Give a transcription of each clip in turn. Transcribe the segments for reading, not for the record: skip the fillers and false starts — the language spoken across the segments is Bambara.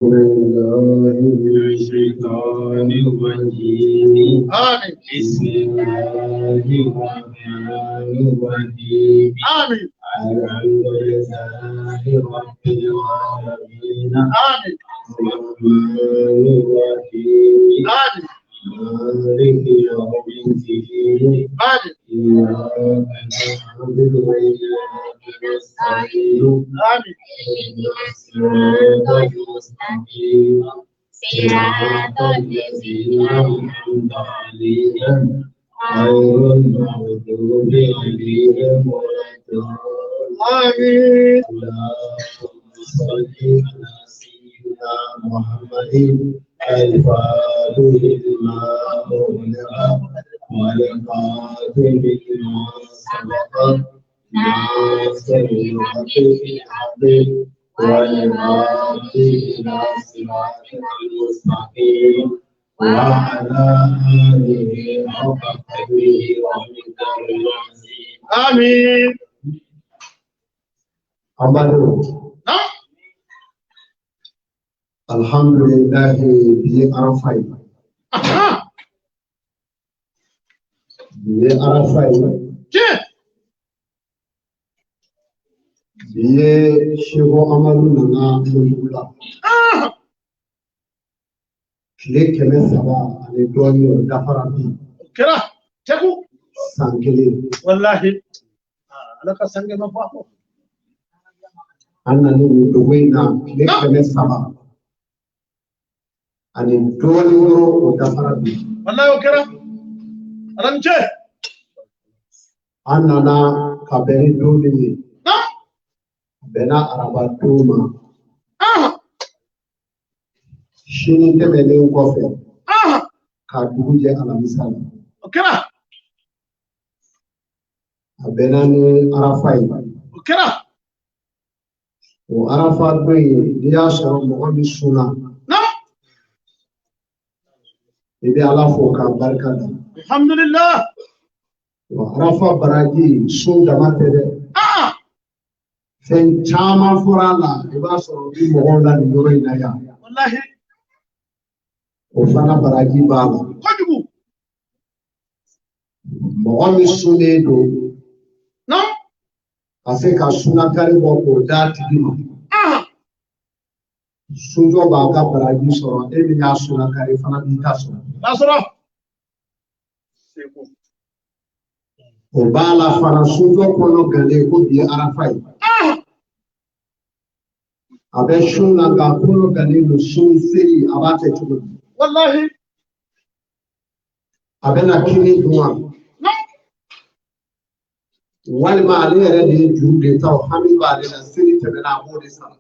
بالله من الشيطان الرجيم. آمين. بسم الله الرحمن الرحيم. آمين. الحمد لله رب العالمين. آمين. الرحمن الرحيم. آمين. مالك يوم الدين. آمين. إياك نعبد وإياك نستعين. آمين. اهدنا الصراط المستقيم، صراط الذين أنعمت عليهم، غير المغضوب عليهم ولا الضالين. آمين. اللهم صل على سيدنا محمد الفاتح لما أغلق والخاتم لما سبق، ناصر الحق بالحق، والهادي إلى صراطك المستقيم، وعلى آله حق قدره ومقداره العظيم. آمين. Amadu. نعم. Alhamdulillahi, bi ye Arafa ye. Bi ye Arafa ye. Tiɲɛ. Bi ye Seko Amadu nana Moribugu la. Tile 300 ani dɔɔnin, o dafara bi. O kɛra Segu. San kelen. Wallahi. Ala ka san kɛmɛ fɔ a kɔ. An nana nin dugu in na tile 300 ani dɔɔnin dɔrɔn, o dafara bi. Wallahi, o kɛra. Ala ni ce. An nana ka bɛn ni don min ye, a bɛnna araba don ma. Sini tɛmɛnen kɔfɛ, ka dugu jɛ alamisa la. O kɛra. A bɛnna ni Arafa ye. O kɛra. O Arafa don in, n'i y'a sɔrɔ mɔgɔ min sunna, i bɛ Ala fo k'a barika da. Alhamdulillah. Wa Arafa baraji, sun dama tɛ dɛ. Fɛn caman fɔra a la, i b'a sɔrɔ bi mɔgɔw la nin yɔrɔ in na yan. Wallahi. O fana baraji b'a la. Kojugu. Mɔgɔ min sunnen don, ka se ka sunakari bɔ k'o d'a tigi ma, sunjɔ b'a ka baraji sɔrɔ, e min y'a sunakari fana b'i ta sɔrɔ. B'a sɔrɔ. Seko. O b'a la fana, sunjɔ kɔnɔ galen ko bi ye Arafa ye. A bɛ sun na nka kɔnɔ galen don, sun seli a b'a kɛ cogo di? Wallahi. A bɛna kini dun wa? Walima ale yɛrɛ de ye juru de ta, o hami b'ale la, seli tɛmɛna, a b'o de sara.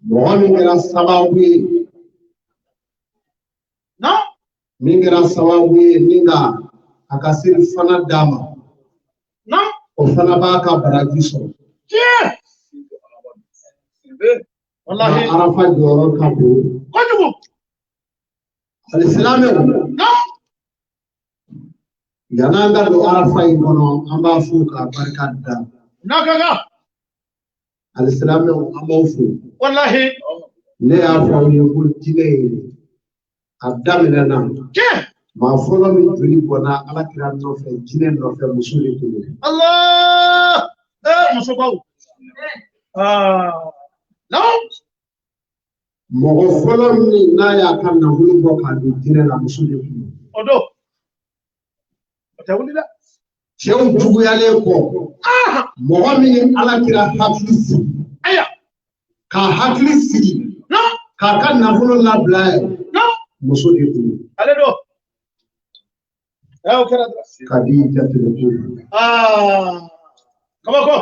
Mɔgɔ min kɛra sababu ye, min kɛra sababu ye ni ka a ka seli fana d'a ma, o fana b'a ka baraji sɔrɔ. Tiɲɛ. Wallahi. Nka Arafa jɔyɔrɔ ka bon. Kojugu. Alisilamɛw, yann'an ka don Arafa in kɔnɔ, an b'a fo k'a barika da. N'a ka kan. Alisilamɛw, an b'aw fo. Wallahi. Ne y'a fɔ aw ye ko diinɛ in a daminɛna, maa fɔlɔ min joli bɔnna Ala kira nɔfɛ, jinɛ nɔfɛ, muso de tun don. Allah. Musobaw. Naam. Mɔgɔ fɔlɔ min n'a y'a ka nafolo bɔ k'a don jinɛ la, muso de tun don. O don. O tɛ wuli dɛ. Cɛw juguyalen kɔ, mɔgɔ min ye Ala kira hakili sigi, Aya. k'a hakili sigi, k'a ka nafolo labila ye, muso de tun don. Ale don. O kɛra dɔrɔn. Ka di jatigɛ ko. Kabako.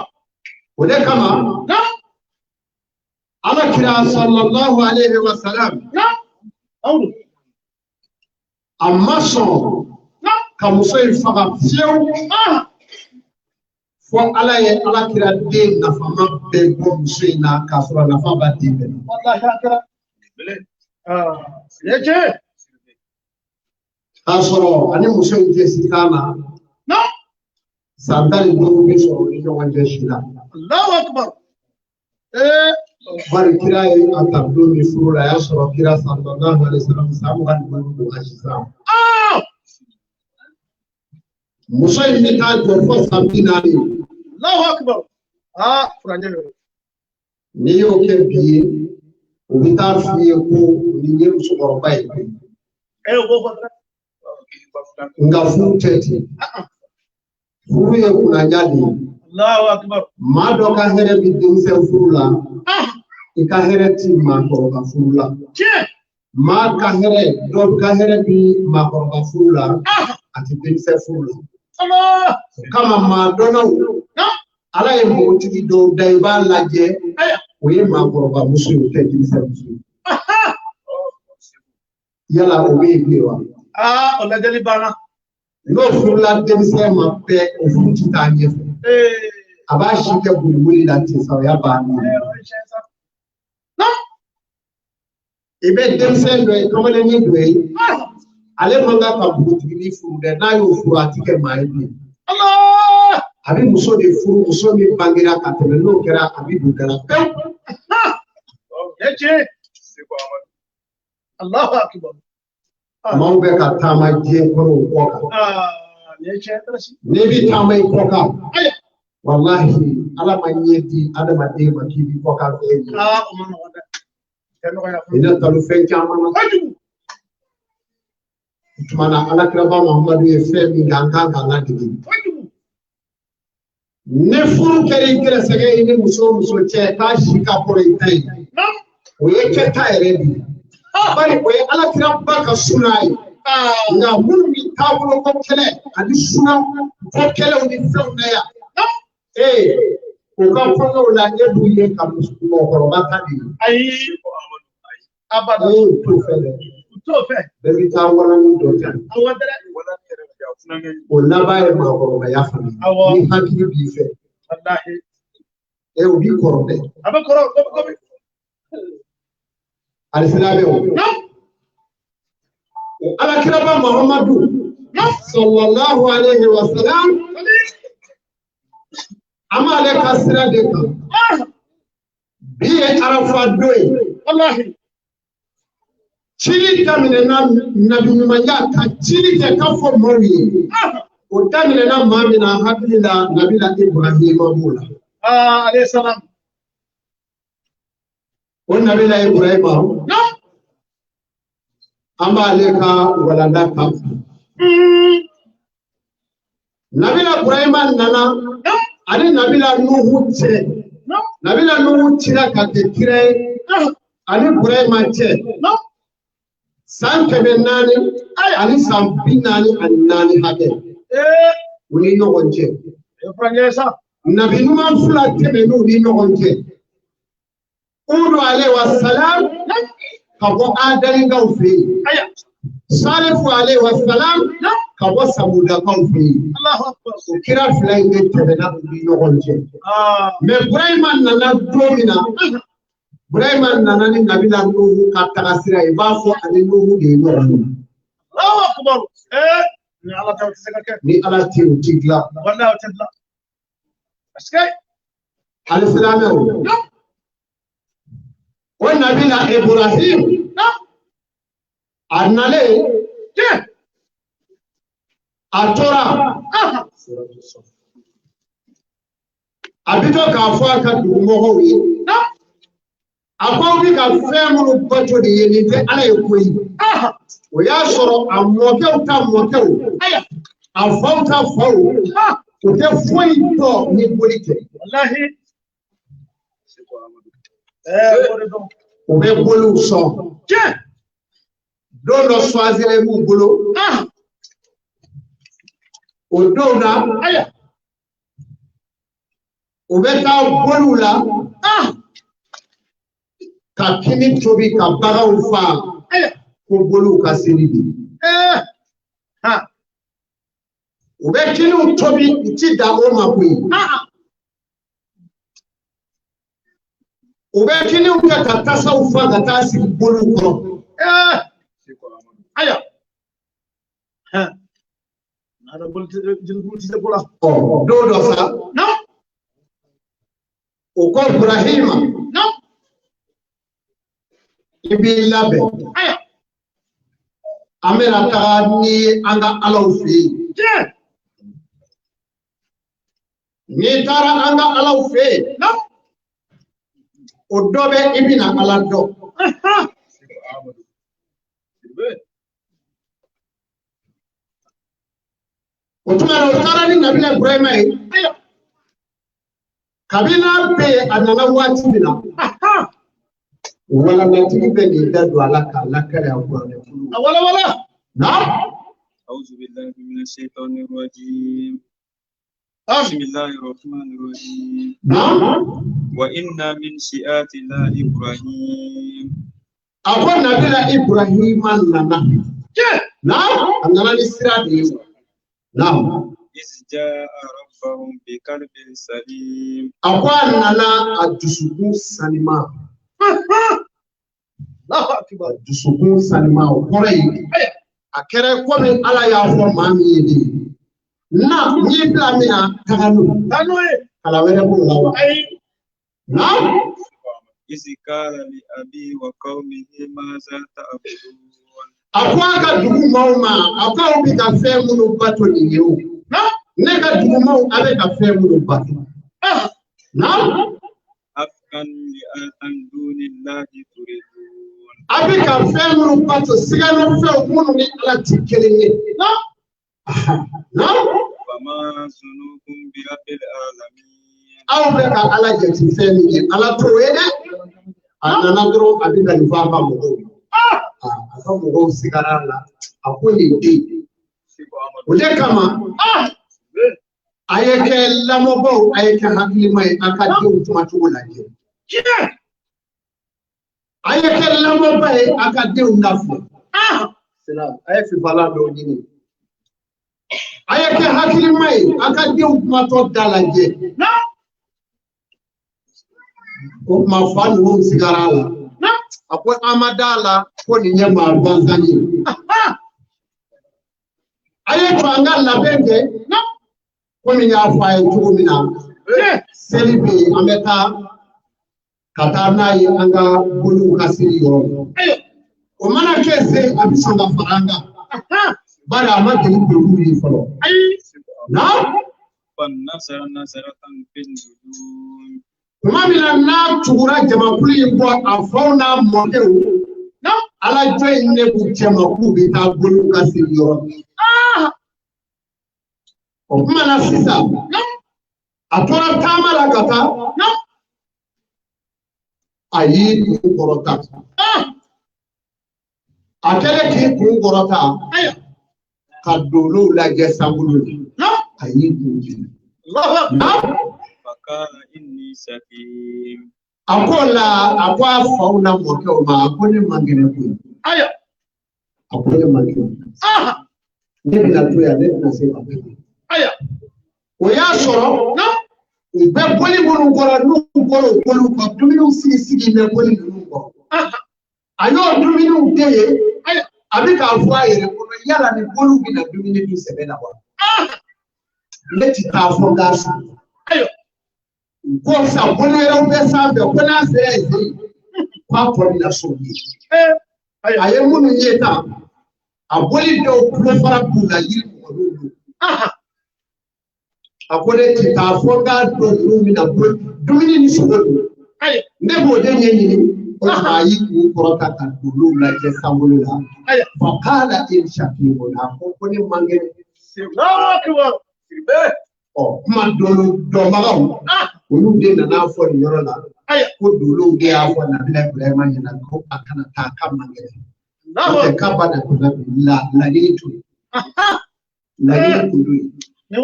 O de kama, Ala kira sallallahu alaihi wa sallam, Awdu. a ma sɔn ka muso in faga fiyewu, fo Ala ye Ala kira den nafama bɛɛ bɔ muso in na, k'a sɔrɔ nafa b'a den bɛɛ la. Wallahi, a kɛra. Nin ye tiɲɛ ye. K'a sɔrɔ ani muso in tɛ sitan na, san 15 bɛ sɔrɔ u ni ɲɔgɔn cɛ si la. Allahu akbar. Bari kira ye a ta don min furu la, a y'a sɔrɔ kira sallallahu alaihi wasallam san 25 don a sisan. Muso in bɛ taa jɔ fo san 40. Allahu akbar. Aa, furancɛ don. N'i y'o kɛ bi ye, u bɛ taa f'i ye ko nin ye musokɔrɔba ye koyi. O b'o fɔ dɛ. Nka furu tɛ ten. Furu ye kunnadiya de ye. Allahu akbar. Maa dɔ ka hɛrɛ bɛ denmisɛn furu la, i ka hɛrɛ ti maakɔrɔba furu la. Tiɲɛ. Maa ka hɛrɛ, dɔ ka hɛrɛ bi maakɔrɔba furu la, a ti denmisɛn furu la. Allah. O kama maa dɔnnaw, Ala ye npogotigi dɔw da, i b'a lajɛ, o ye maakɔrɔba muso ye, o tɛ denmisɛn muso ye. Yala o bɛ yen bilen wa? Aa, o lajɛli banna. N'o furula denmisɛn ma bɛɛ, o furu ti taa ɲɛfɛ. A b'a si kɛ boliboli la ten sa, o y'a bannen ye. I bɛ denmisɛn dɔ ye, kamalennin dɔ ye, ale man kan ka npogotiginin furu dɛ, n'a y'o furu a ti kɛ maa ye bilen. A bɛ muso de furu, muso min bangera ka tɛmɛ, n'o kɛra a bɛ don da la pewu. Allahu akbar. Maaw bɛ ka taama diɲɛ kɔnɔ o kɔ kan. N'i bɛ taama i kɔ kan, walahi Ala ma ɲɛ di adamaden ma k'i b'i kɔ kan fɛn ye. I na talo fɛn caman na. O tuma na Alakiraba Muhamadu ye fɛn min kɛ, an kan k'a ladege. Ni furu kɛra i gɛrɛsɛgɛ ye ni muso o muso cɛ k'a si ka kɔrɔ i ta ye, o ye kɛta yɛrɛ de ye. Bari o ye Alakiraba ka suna ye. Nka minnu bɛ taabolo ko kɛlɛ ani suna ko kɛlɛw ni fɛnw na yan, u ka kɔɲɔw la e b'u ye ka mɔgɔkɔrɔba ta de ye. Ayi, abada. U t'o fɛ dɛ. U t'o fɛ. Bɛɛ bɛ taa walanin dɔ ta. O laban ye mɔgɔkɔrɔbaya fana ye. Ni hakili b'i fɛ. O b'i kɔrɔ dɛ. A bɛ kɔrɔ kɔmi. Alisilamɛw. O Alakiraba Muhamadu sallallahu alaihi wa sallam, an b'ale ka sira de kan. Bi ye Arafa don ye. Walahi. Cili daminɛna nabi ɲumanya ka cili kɛ ka fɔ maaw ye. O daminɛna maa min na, hakili la nabila Ibrahima b'o la. Alayhi salam. O nabila Ibrahima, an b'ale ka walanda kan. Nabila Ibrahima nana ani nabila Nuhu cɛ. Nabila Nuhu cira ka kɛ kira ye ani Ibrahima cɛ. San 400 ani san 44 hakɛ u ni ɲɔgɔn cɛ. Nabi ɲuman fila tɛmɛn'u ni ɲɔgɔn cɛ. Udu alayhi wa salam ka bɔ Adalinkaw fɛ yen. Salifu alayhi wa salam ka bɔ Samudakaw fɛ yen. O kira fila in de tɛmɛna u ni ɲɔgɔn cɛ. Mɛ Burahima nana don min na, Burahima nana ni nabila Nuhu ka taga sira ye, i b'a fɔ ani Nuhu de ye ɲɔgɔn ye. Ni Ala tɛ o tɛ se ka kɛ. Ni Ala tɛ o ti dilan. Walahi o tɛ dilan. Parce que alisilamɛw, o nabila Ibrahim a nalen, a tora a bɛ to k'a fɔ a ka dugumɔgɔw ye, a ko aw bɛ ka fɛn minnu bato de ye, nin tɛ Ala ye koyi. O y'a sɔrɔ a mɔkɛw ta mɔkɛw, a faw ta faw, u tɛ foyi dɔn ni boli tɛ. U bɛ boliw sɔn. Don dɔ suwazere b'u bolo. O don na, u bɛ taa boliw la ka kini tobi ka baganw faa ko boliw ka seli de. U bɛ kiniw tobi, u ti dan o ma koyi. U bɛ kiniw kɛ ka tasaw fa ka taa sigi boliw kɔrɔ. Don dɔ sa, o ko Burahima, I b'i labɛn. An bɛna taga ni an ka alaw fɛ yen. N'i taara an ka alaw fɛ yen, o dɔ bɛ i bɛna ala dɔn. O tuma na o taara ni Nabila Ibrahima ye. Kabini n'a bɛ yen a nana waati min na, walandatigi bɛ nin da don a la k'a lakale a kuranɛ kulu. A walawala. Naam. أعوذ بالله من الشيطان الرجيم. بسم الله الرحمن الرحيم. Naam. وإن من شيعة الله إبراهيم. A ko Nabila Ibrahima nana. Naam. A nana ni sira de ye. Naam. إذ جاء ربهم بقلب سليم. A ko a nana a dusukun sanima. Allahu akbar. Dusukun sanima o kɔrɔ ye a kɛra komi Ala y'a fɔ maa min ye de na n y'i bila min na taga n'o. Taa n'o ye. Kalan wɛrɛ b'o la wa? Ayi. Naam. إذ قال لأبيه وقومه ماذا تعبدون. A ko a ka dugu maaw ma, a ko aw bɛ ka fɛn minnu bato nin ye o. Ne ka dugu maaw, a bɛ ka fɛn minnu bato. Naam. أفكا لآتن دون الله تريدون. A bɛ ka fɛn minnu bato siganafɛnw minnu ni Ala tɛ kelen ye. Naam. فما ظنكم برب العالمين. Aw bɛ ka Ala jate fɛn min ye, Ala t'o ye dɛ. A nana dɔrɔn a bɛ ka nin fɔ a ka mɔgɔw ye. A ka mɔgɔw sigara a la, a ko nin den. O de kama a ye kɛ lamɔbaw, a ye kɛ hakilima ye, a ka denw kumacogo lajɛ. A ye kɛ lamɔba ye, a ka denw lafili. A ye fifala dɔw ɲini. A ye kɛ hakilima ye, a ka denw kumatɔ da lajɛ. O tuma fa ninnu sigara a la. A ko an ma d'a la ko nin ye maa gansan ye. A ye to an ka labɛn kɛ. Komi n y'a fɔ a ye cogo min na, seli bɛ yen, an bɛ taa ka taa n'a ye an ka boliw ka seli yɔrɔ. O mana kɛ se, a bɛ sɔn ka fara an kan. Bari a ma deli k'olu ye fɔlɔ. Naam. فنظر نظرة في النجوم. Tuma min na n'a tugura jamakulu in kɔ, a faw n'a mɔkɛw, Ala jɔ in ne b'u cɛ ma k'u bɛ taa boliw ka seli yɔrɔ. O tuma na sisan, a tora taama la ka taa, a y'i kun kɔrɔta. A kɛlen k'i kun kɔrɔta, ka dolow lajɛ sankolo la, a y'i kun jigin. فقال إني سقيم. A ko la, a ko a faw n'a mɔkɛw ma, a ko ne man kɛnɛ koyi. A ko ne man kɛnɛ. Ne bɛna to yan, ne bɛna se ka bɛɛ. O y'a sɔrɔ u bɛ boli minnu kɔrɔ, n'u bɔra o boliw kɔ, dumuniw sigi sigi bɛ boli ninnu kɔrɔ. A y'o dumuniw de ye, a bɛ k'a fɔ a yɛrɛ kɔnɔ, yala ni boliw bɛna dumuni dun sɛbɛ la wa? Ne ti taa fɔ n k'a sɔrɔ. Ko sisan boli wɛrɛw bɛ sanfɛ, ko n'a sera yen k'a tɔ bɛna sɔn ye. A ye minnu ye tan, a boli dɔw tulofara b'u la, yiri mɔgɔninw don. A ko ne ti taa fɔ n k'a dɔn ninnu bɛna boli dumuni ni sogo dun. Ne b'o de ɲɛɲini. O tuma a y'i kun kɔrɔta ka dolow lajɛ sankolo la. Fakala in shakimu, a ko ko ne man kɛnɛ. Ɔ kuma dolo dɔnbagaw, olu de nana fɔ nin yɔrɔ la ko dolow de y'a fɔ Nabila Ibrahima ɲɛna ko a kana taa k'a man kɛnɛ. N'o tɛ k'a ba na laɲini to yen. Laɲini kun don yen. I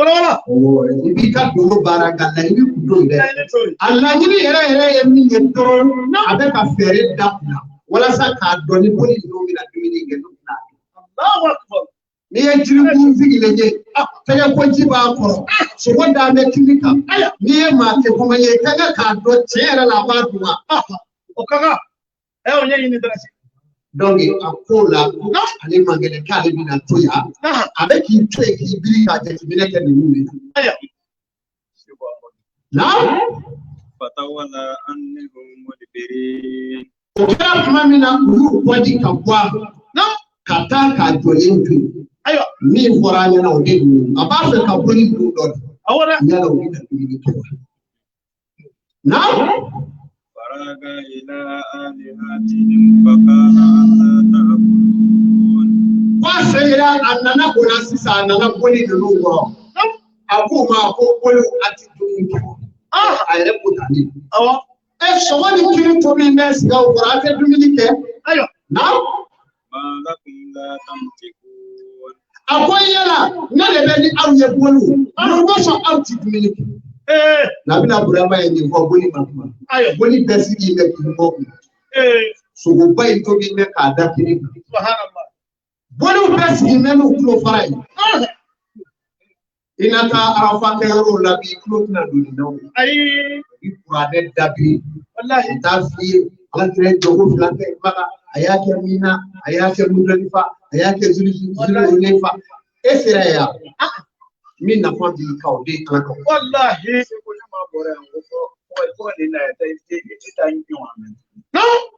b'i ka dolo baara nka laɲini kun don yen dɛ. A laɲini yɛrɛ yɛrɛ ye min ye dɔrɔn, a bɛ ka fɛɛrɛ da kunna walasa k'a dɔn ni boli ninnu bɛna dumuni kɛ n'u bɛna dun. N'i ye jirikun sigilen ye, tɛgɛ ko ji b'a kɔrɔ, sogo dan bɛ kini kan. N'i ye maa kɛ kɔngɔ ye, i ka kan k'a dɔn tiɲɛ yɛrɛ la a b'a dun wa? O ka kan. A y'o ɲɛɲini dɔrɔn. Donc a ko la ale man kɛnɛ k'ale bɛna to yan, a bɛ k'i to yen k'i biri ka jateminɛ kɛ ninnu de la. Naam. فتولى عنهم مدبرين. O kɛra tuma min na u y'u kɔji ka bɔ a ma ka taa k'a jɔlen to yen. Ayiwa. Min fɔra an ɲɛna o de don. A b'a fɛ ka boli ninnu dɔ dun. Awɔ dɛ. Yala u bɛna dumuni kɛ wa? Naamu. فراغ إلى آلهتهم فقال ألا تأكلون. F'a seginna a nana o la sisan a nana boli ninnu kɔrɔ. A k'u ma ko boliw a ti dumuni kɛ. A yɛrɛ ko tan de. Awɔ. E sogo ni kiri tobi bɛ sigi aw kɔrɔ a tɛ dumuni kɛ. Ayiwa. Naamu. ما لكم لا تنطقون. A ko yala ne de bɛ ni aw ye boliw. Mun kosɔn aw ti dumuni kɛ? Ee. Nabila Burama ye nin fɔ boli ma kuma. Ayiwa. Boli bɛɛ sigi bɛ k'i bɔ kun. Ee. Sogoba in tobi bɛ k'a da kiri kan. Subhanallah. Boliw bɛɛ sigi bɛ n'u tulo fara ye. I na taa arafa kɛyɔrɔw la bi tulo tɛna don nin na o. Ayi. I kuranɛ dabiri. Walahi. N t'a f'i ye ala kira ye jɔko fila kɛ Maka a y'a kɛ Mina a y'a kɛ Mudalifa a y'a kɛ Zululefa e sera yan min nafa b'i kan o de ye ala ka Walahi.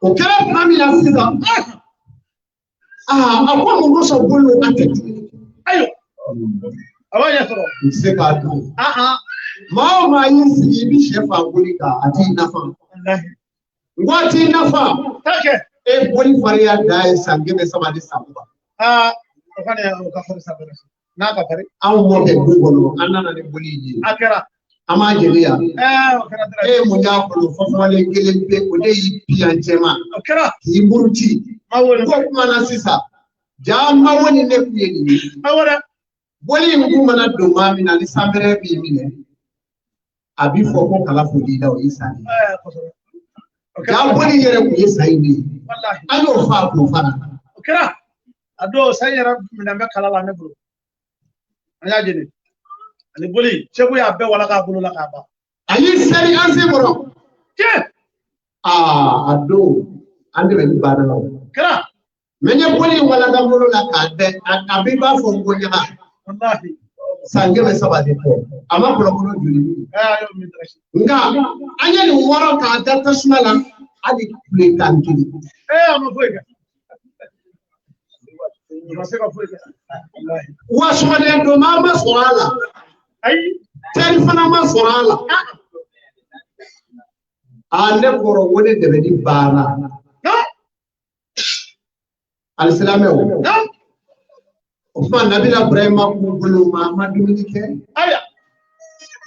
O kɛra tuma min na sisan aa a ko mun kosɔn bolo a tɛ dumuni kɛ. Ayiwa. A b'a ɲɛ sɔrɔ. N tɛ se k'a dun. Ah. Maa o maa y'i sigi i bɛ sɛ fa boli kan a t'i nafa. Walahi. N ko a t'i nafa. Taa kɛ. E boli farinya dan ye san 320. Aa. O fana o ka fari sa fɛnɛ. N'a ka fari. Anw mɔkɛ du kɔnɔ an nana ni boli in ye. A kɛra. An m'a jeli yan. Ɛɛ o kɛra dɛrɛ. E ye mun y'a kɔnɔ fɔfɔlen kelen pe o de y'i bi yan cɛ ma. O kɛra. K'i muruti. Ma wolo. N ko kuma na sisan. Jaa ma wo ni ne kun ye nin ye. Awɔ dɛ. Boli in kun mana don maa min na ni sanbɛrɛ b'i minɛ. A bi fɔ ko kala fo la o y'i san ye. Ɛɛ kosɛbɛ. O kɛra. Jaa boli in yɛrɛ kun ye sa in de ye. Walahi. An y'o fɔ a k'o fana. O kɛra. A dɔw san yɛrɛ minɛn bɛ kala la ne bolo. An y'a jeni. Ani boli segu y'a bɛɛ wala k'a bolo la k'a ban. A y'i seri an sen kɔrɔ. Tiɲɛ. Aa a don an dɛmɛ banna la o. Kɛra. Mɛ n ye boli in walaka n bolo la k'a dɛ a b'i b'a fɔ n ko ɲaga. Walahi. San 300 de kɔ a ma kɔlɔkɔlɔ joli min. Ɛɛ a y'o min dɛrɛ. Nka an ye nin wɔrɔ k'a da tasuma la hali kule tan kelen. Ɛɛ a ma foyi kɛ. A ma se ka foyi kɛ. Walahi. Wa sɔgɔden don maa ma sɔrɔ a la. Ayi. Teri fana ma sɔrɔ a la. Aa ne kɔrɔ ko ne dɛmɛni banna. Non. Alisilamɛw. Non. O tuma Nabila Burahima k'u bolo ma a ma dumuni kɛ. Ayiwa.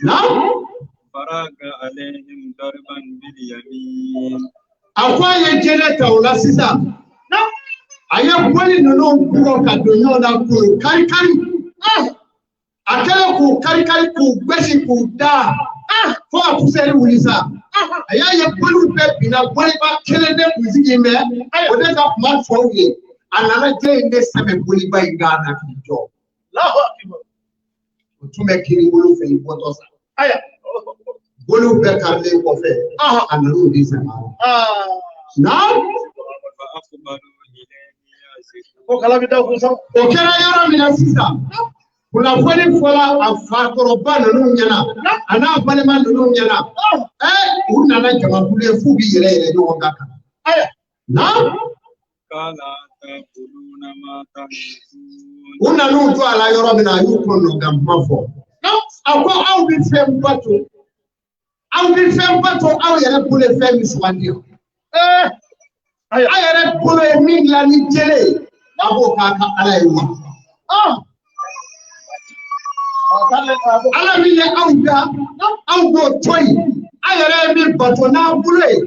Naamu. فراغ عليهم ضربا باليمين. A ko a ye jɛnɛ ta o la sisan. Non. A ye boli ninnu bugɔ ka don ɲɔgɔn na k'u kari kari. A kɛlen k'u kari kari k'u gosi k'u da. Fo ka pusɛri wuli sa. A y'a ye boliw bɛɛ binna boliba kelen de kun sigi bɛ. O de ka kuma tɔw ye. A nana jɛ in de sɛbɛ boliba in kan na k'i jɔ. Allahu akbar. O tun bɛ kini bolo fɛ i bɔtɔ sa. Ayiwa. Boliw bɛɛ karilen kɔfɛ. A nan'o de sɛbɛ a la. Aa. Naamu. فأقبلوا إليه يزفون. Ko kala bɛ da o kun sa. O kɛra yɔrɔ min na sisan. Kunnafoni fɔla a fakɔrɔba ninnu ɲɛna a n'a balima ninnu ɲɛna. Ɛɛ u nana jamakulu ye f'u bi yɛlɛ yɛlɛ ɲɔgɔn kan. Ayiwa. Naamu. قال أتأكلون ما تنحتون. U nan'u jɔ a la yɔrɔ min na a y'u kɔnɔgan kuma fɔ. A ko aw bɛ fɛn bato. Aw bɛ fɛn bato aw yɛrɛ bolo ye fɛn min sugandi. Ɛɛ. Ayiwa. Aw yɛrɛ bolo ye min dilan ni jele ye. A b'o k'a ka ala ye wa. Ah. Ala min ye aw da aw b'o to yen. Aw yɛrɛ ye min bato n'a bolo ye.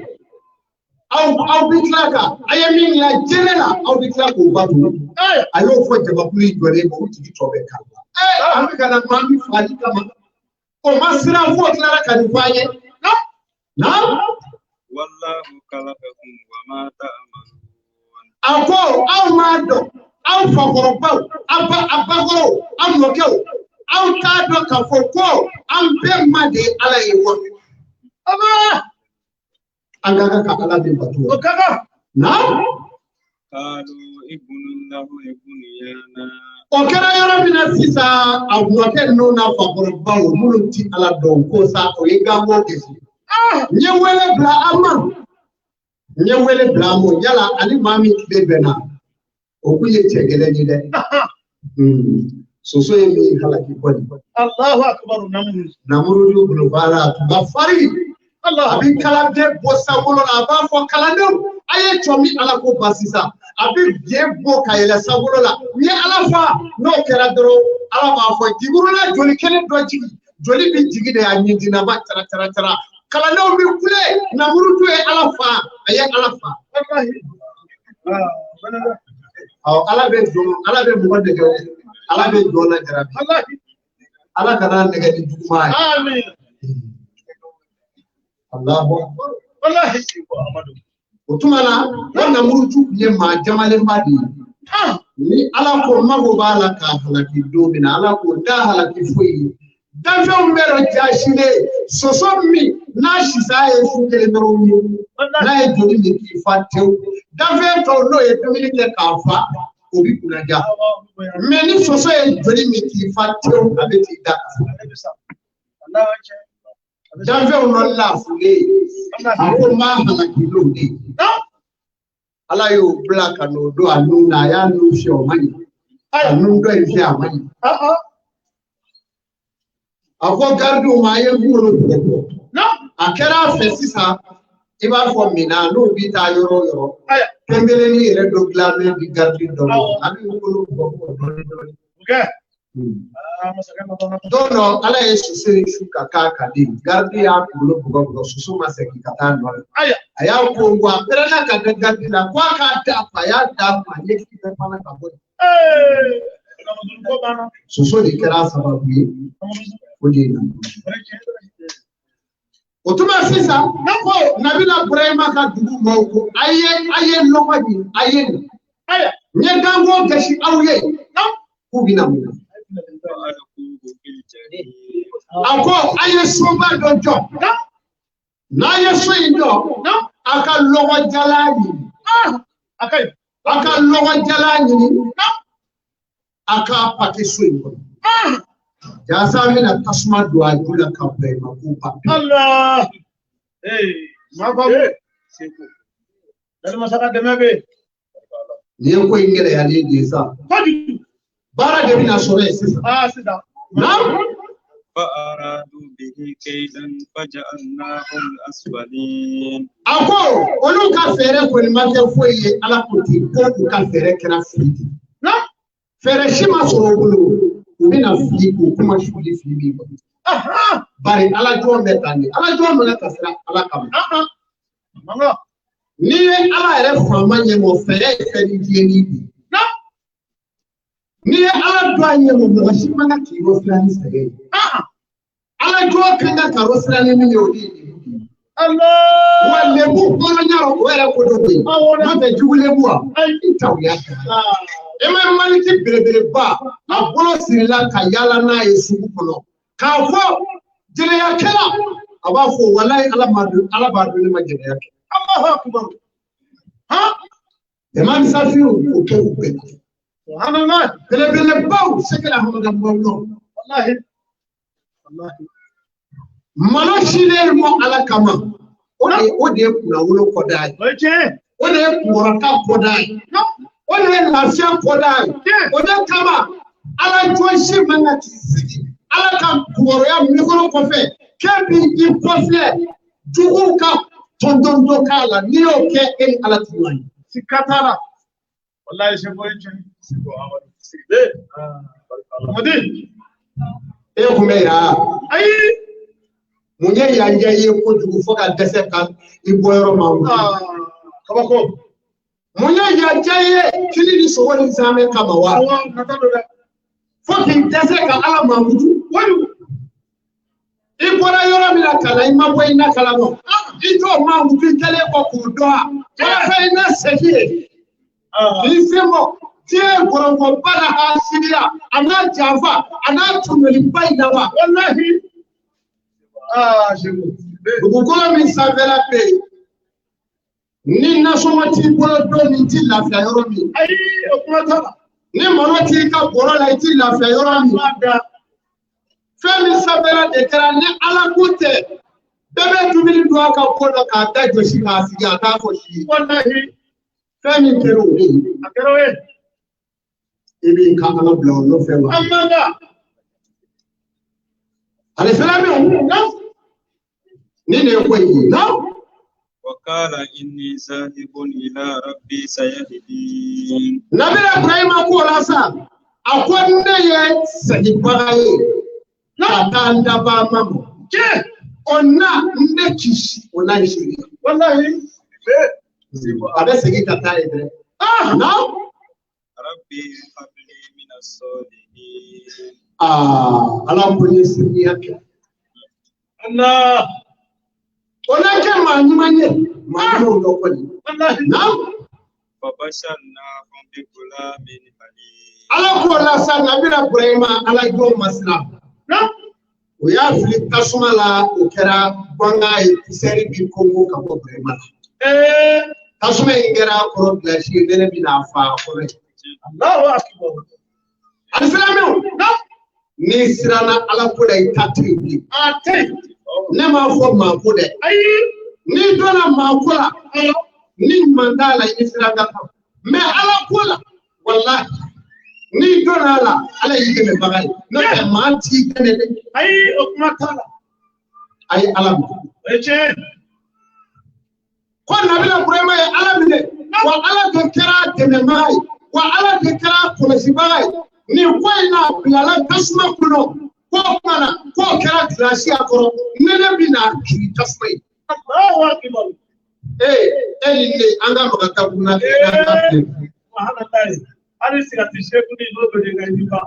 Aw bɛ tila ka a ye min dilan jele la aw bɛ tila k'o bato. Ayiwa. A y'o fɔ jamakulu in jɔlen ma u jigi tɔ bɛ kari la. Ɛɛ an bɛ ka na maa min fagali kama. O ma siran f'o tilara ka nin fɔ an ye. Naamu. والله خلقكم وما تعملون. A ko aw m'a dɔn aw fakɔrɔbaw aw ba a bakɔrɔw aw mɔkɛw aw t'a dɔn k'a fɔ ko an bɛɛ ma de ye ala ye wa. Aba. An ka kan ka ala de bato O wa. ka kan. Naamu. قالوا ابن له بنيانا. O kɛra yɔrɔ min na sisan a mɔkɛ ninnu n'a fakɔrɔbaw minnu ti ala dɔn ko sa o ye ganko kisi. N ye wele bila an ma. N ye wele bila a ma yala ani maa min tile bɛnna o kun ye cɛ gɛlɛn ye dɛ. Soso ye min halaki kɔni. Allahu akbar Namuru. Namuruju bolo baara a tun ka farin. A bɛ kalanden bɔ sankolo la a b'a fɔ kalandenw a ye cɔ min ala ko ban sisan a bɛ biɲɛ bɔ ka yɛlɛ sankolo la n ye ala fa n'o kɛra dɔrɔn ala b'a fɔ jigurula joli kelen dɔ jigin joli bɛ jigin de a ɲindinaba cara cara cara kalandenw bɛ kule Namuruju ye ala fa a ye ala fa. Awɔ ala bɛ jɔn ala bɛ mɔgɔ nɛgɛ ala bɛ jɔn lajarabi ala kana nɛgɛ ni juguman ye. Amin. Allahu akbar. Wallahi. O tuma na o Namuruju tun ye maa jamalenba de ye. Ni ala ko mago b'a la k'a halaki don min na ala k'o da halaki foyi ye. Danfɛnw bɛ dɔ jasilen soso min n'a sisa ye su kelen dɔrɔn ye n'a ye joli min k'i fa tewu danfɛn tɔw n'o ye dumuni kɛ k'a fa o bɛ kunnaja mɛ ni soso ye joli min k'i fa tewu a bɛ t'i da. Danfɛnw nɔ lafulen a ko n b'a halaki n'o de ye. Ala y'o bila ka n'o don a nun na a y'a nun fiyɛ o ma ɲɛ a nun dɔ in fiyɛ a ma ɲɛ. A ko garidiw ma a ye n kunkolo bugɔ. A kɛra a fɛ sisan i b'a fɔ minan n'o bi taa yɔrɔ o yɔrɔ pɛnpɛlɛnni yɛrɛ dɔ dilannen bi garidi dɔ ma a bɛ kunkolo bugɔ bugɔ dɔɔnin dɔɔnin. Don dɔ ala ye soso in su ka k'a kan de garidi y'a kunkolo bugɔ bugɔ soso ma segin ka taa nɔ la. A y'a konko a pɛrɛnna ka da garidi la ko a k'a da a kun a y'a da a kun a ɲɛkili bɛɛ fana ka bɔ yen. Soso de kɛra a sababu ye o de ye Namuruju. O tuma sisan ko Nabila Burahima ka dugu maaw ko a ye lɔgɔ ɲini a ye nin n ye ganko gasi aw ye k'u bɛna mun na. A ko a ye soba dɔ jɔ n'a ye so in jɔ a ka lɔgɔ jalan ɲini a ka lɔgɔ jalan ɲini a k'a pake so in kɔnɔ. Jasa an bɛna tasuma don a ju la ka Burahima ko ban. Allah. Ma fa Seko. Dali masaka dɛmɛ bɛ yen. Nin ye ko in gɛlɛyalen de ye sa. Kojugu. Baara de bɛna sɔrɔ yen sisan. Sisan. Naamu. فأرادوا به كيدا فجعلناهم الأسفلين. A ko olu ka fɛɛrɛ kɔni ma kɛ foyi ye ala ko ten ko u ka fɛɛrɛ kɛra fili de ye. Fɛɛrɛ si ma sɔrɔ u bolo u bɛna fili k'u kuma suli fili min kɔnɔ. Bari ala jɔn bɛ tan de ala jɔn mana ka siran ala kama. N'i ye ala yɛrɛ faama ɲɛmɔ fɛɛrɛ ye fɛn ni diɲɛ ni bi. N'i ye ala dɔn a ɲɛmɔ mɔgɔ si man kan k'i rɔ siran ni sɛgɛn ye. Ala jɔn kan ka rɔ siran ni min ye o de ye lebu de ye. Wa lebu hɔrɔnya rɔ o yɛrɛ ko dɔ bɛ yen. N'o tɛ jugu lebu wa i t'aw y'a kan. E ma maliki belebeleba a bolo sirila ka yaala n'a ye sugu kɔnɔ k'a fɔ jɛnɛyakɛla a b'a fɔ walayi ala b'a dɔn ne ma jɛnɛya kɛ. Allahu akbar. Imam Safiu o kɛ u bɛɛ la. Subhanallah. Belebelebaw Sekela Hamada Mawlɔ. Wallahi. Wallahi. Malo silen mɔ ala kama o de ye kunnawolo kɔda ye. O ye tiɲɛ. O de ye kunkɔrɔta kɔda ye. O de ye lafiya kɔda ye. O de kama ala jɔn si man kan k'i sigi ala ka kibaruya mikoro kɔfɛ k'e b'i kɔfilɛ juguw ka tɔntɔn dɔ k'a la n'i y'o kɛ e ni ala ti ɲɔgɔn ye. Siga t'a la. Wallahi Seko ye tiɲɛ. Seko Amadu Sidibe. Mamadi. E kun bɛ yan. Ayi. Mun ye yan diya i ye kojugu fo ka dɛsɛ ka i bɔ yɔrɔ ma wuli. Kabako. Mun ye yan diya i ye kili ni sogo ni zamɛ kama wa? Awɔ, nata don dɛ. Fo k'i dɛsɛ ka ala mankutu. Kojugu. I bɔra yɔrɔ min na ka na i ma bɔ i na kalama. I t'o mankutu i kɛlen kɔ k'o dɔn wa? Walasa i na segin yen. K'i sen bɔ diɲɛ gɔrɔngɔba la hasidiya a n'a janfa a n'a tɔɲɔliba in na wa? Walahi. Seko. Dugukolo min sanfɛla bɛ yen ni nasɔngɔ t'i bolo don min i t'i lafiya yɔrɔ min. Ayi, o kuma t'a la. Ni malo t'i ka bɔrɔ la i t'i lafiya yɔrɔ min. Kuma da. Fɛn min sanfɛla de kɛra ni ala ko tɛ Bɛɛ bɛ dumuni dun a ka ko la k'a da jɔsi k'a sigi a t'a fɔ si ye. Walahi. Fɛn min kɛra o de ye. A kɛra o ye. I b'i ka Ala bila o nɔfɛ wa. An man kan. Alisilamɛw. Ni nin ye ko in ye. Naamu. وقال إني ذاهب إلى ربي سيهدين. Nabila Ibrahima ko la sa, a ko ne ye seginbaga ye ka taa n dabaa ma mɔ. Tiɲɛ. O na ne kisi o na n sigi. Walahi. A bɛ segin ka taa yen dɛ. Naamu. ربي هب لي من الصالحين. Aa Ala ko n ye siriya kɛ. Allah. O na kɛ maa ɲuman ye maa ɲumanw dɔ kɔni. Walahi. Naamu. فبشرناه بغلام حليم. Ala k'o la sa Nabila Ibrahima Ala jɔn ma siran. Naamu. O y'a fili tasuma la o kɛra gbanga ye poussière bi kongo ka bɔ Ibrahima la. Ee. Tasuma in kɛra a kɔrɔ gilasi ye nɛnɛ bɛna a fa a kɔnɔ ye. Allahu akbar. Alisilamɛw. Naamu. N'i siranna Ala ko la i ta to yen bilen. A tɛ yen. Ne m'a fɔ maa ko dɛ. Ayi. N'i donna maa ko la ni ɲuman t'a la i ni sira ka kan. Mɛ Ala ko la walahi n'i donna a la Ala y'i dɛmɛbaga ye. N'o tɛ maa t'i dɛmɛ dɛ. Ayi o kuma t'a la. A ye Ala minɛ. O ye tiɲɛ ye. Ko Nabila Burahima ye Ala minɛ wa Ala de kɛra a dɛmɛbaga ye wa Ala de kɛra a kɔlɔsibaga ye. Nin ko in na a bilala tasuma kɔnɔ k'o kuma na k'o kɛra gilasi a kɔrɔ nɛnɛ bɛna jigin tasuma in. Allahu akbar. Ee e ni ne an ka maga takun na an ka filɛ. Subhanallahi. Hali sigati seeku ni n'o bɛ i b'i ban.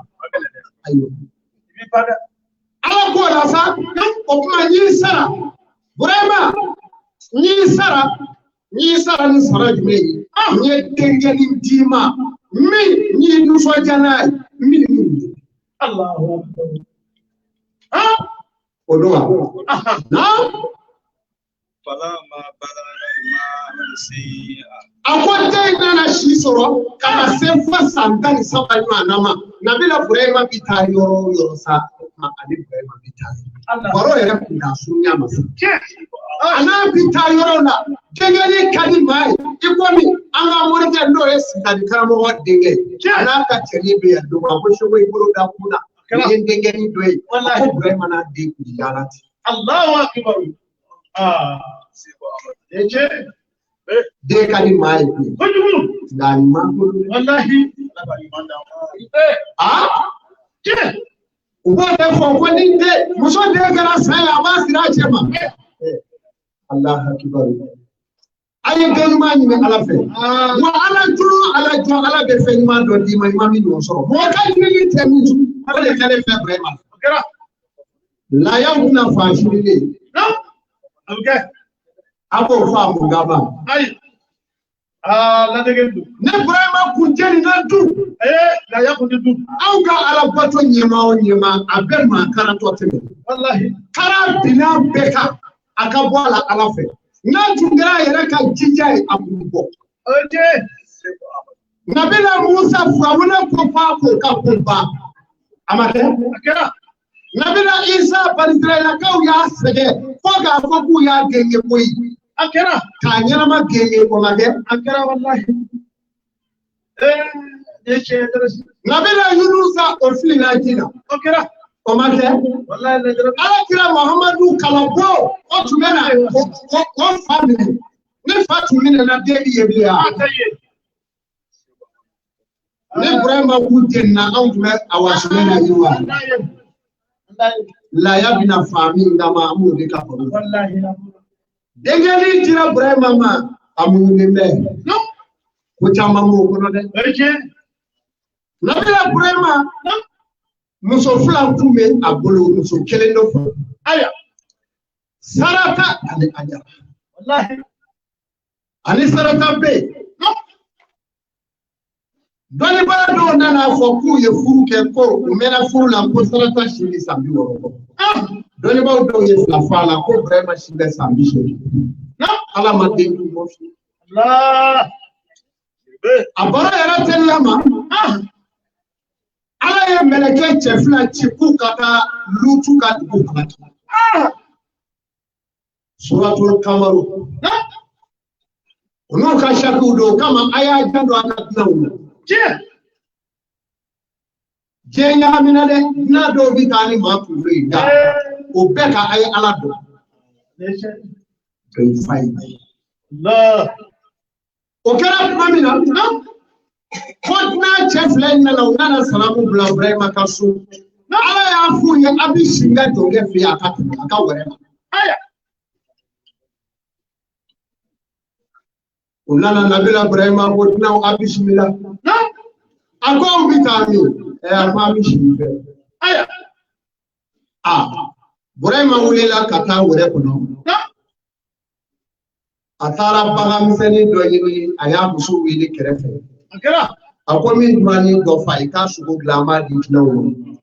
Ayiwa. I b'i ban dɛ. Ala k'o la sa o kuma n y'i sara Burahima n y'i sara n y'i sara ni sara jumɛn ye n ye denkɛnin d'i ma min n y'i nisɔndiya n'a ye min ni min ye. Allahu akbar. Ah. O don wa? Aha. Naamu. فلما بلغ الماء السيء. A ko den nana si sɔrɔ ka na se fo san 13 ɲɔgɔnna ma Nabila Burahima bɛ taa yɔrɔ o yɔrɔ sa o tuma ani Burahima bɛ taa yen. Allah. Baro yɛrɛ kun t'a surunya ma sa. Tiɲɛ. A n'a bɛ taa yɔrɔ la denkɛnin ka di maa ye i komi an ka morikɛ n'o ye sitani karamɔgɔ denkɛ ye a n'a ka cɛnin bɛ yan don a ko seko i bolo da kun na nin ye n denkɛnin dɔ ye Walahi. ko Burahima n'a den kun yaala ten. Allahu akbar. Ah. O ye tiɲɛ ye. Den ka di maa ye koyi Kojugu. nka a ɲuman bolo dɛ. Walahi. Aa Tiɲɛ. u b'o de fɔ ko ni den muso den kɛra san ye a b'a siri a cɛ ma. Alahu akibaru. A ye den ɲuman ɲini Ala fɛ. Wa Ala juru Ala jɔ Ala bɛ fɛn ɲuman dɔ d'i ma i ma min ɲɔgɔn sɔrɔ. Mɔgɔ ka ɲinini tɛ min sɔrɔ. O de kɛlen fɛ Burahima. O kɛra. Layaw bɛna fa sini de. Naamu. A bɛ kɛ. A b'o faamu gaba. Ayi. Aa ladege don. Ne Burahima kun jenina du. Ee laya kun tɛ dun. Anw ka Ala bato ɲɛmaa o ɲɛmaa a bɛ maa karatɔ tɛmɛ. Walahi. Kara binna bɛɛ kan a ka bɔ a la Ala fɛ. N'a tun kɛra a yɛrɛ ka jija ye a kun bɔ. O ye tiɲɛ ye. Nabila Musa Firawuna ko f'a ko ka ko ban. A ma kɛ. A kɛra. Nabila Isa Banisirayilakaw y'a sɛgɛn fo k'a fɔ k'u y'a gɛn koyi. A kɛra. K'a ɲɛnama gɛn o ma kɛ. A kɛra walahi. Ee nin ye tiɲɛ ye dɔrɔn. Nabila Yunusa o filila ji la. O kɛra. O ma kɛ. Walahi lajara. Ala kira Muhamadu kalanbɔ o tun bɛ na o fa minɛ. Ni fa tun minɛna den bɛ ye bilen A wa? tɛ ye. Ni Burahima kun jenina anw tun bɛ a wasinɛ na ye wa? Walahi. Walahi. Laya bɛna fa min kama an b'o de ka baro. Walahi. Denkɛnin dira Burahima ma a muɲunen bɛ. Naamu. Ko caman b'o kɔnɔ dɛ. O ye tiɲɛ ye. Nabila Burahima Naamu. muso fila tun bɛ a bolo muso kelen dɔ fɔ. Ayiwa. Sarata ani Ajara. Walahi. Ani Sarata bɛ yen. Naamu. Dɔnnibaa dɔw nana fɔ k'u ye furu kɛ ko u mɛnna furu la ko Sarata si bɛ san 60 bɔ. Ah. Dɔnnibaaw dɔw ye fila fɔ a la ko Burahima si bɛ san 80. Naamu. Ala ma den d'u ma fiyewu. Allah. A baro yɛrɛ teliya ma. Ah. Ala ye mɛlɛkɛ cɛ fila ci k'u ka taa Lutu ka dugu halaki. Ah. Suratul Kamaru. O n'u ka sakiw don o kama a y'a janto a ka dunanw na. Diɲɛ ɲagamina dɛ, dunan dɔw bɛ taa ni maa kunkolo ye nka o bɛɛ ka a ye Ala dɔn. Bɛɛ fa ye. O kɛra tuma min na, ko dunan cɛ fila in nana, u nana salamu bila Ibrahima ka so. Ala y'a f'u ye a bɛ si n ka jɔnkɛ fɛ yen a ka tɛmɛ a ka wɛrɛ ma. U nana Nabila Ibrahima ko dunanw a bisimila. A ko aw bɛ taa min? A ko an bɛ si fɛ. Ibrahima wulila ka taa wɛrɛ kɔnɔ. A taara bagan misɛnnin dɔ ɲini, a y'a muso wele kɛrɛfɛ. A ko min duranin dɔ fa i k'a sogo dilan an b'a di dunanw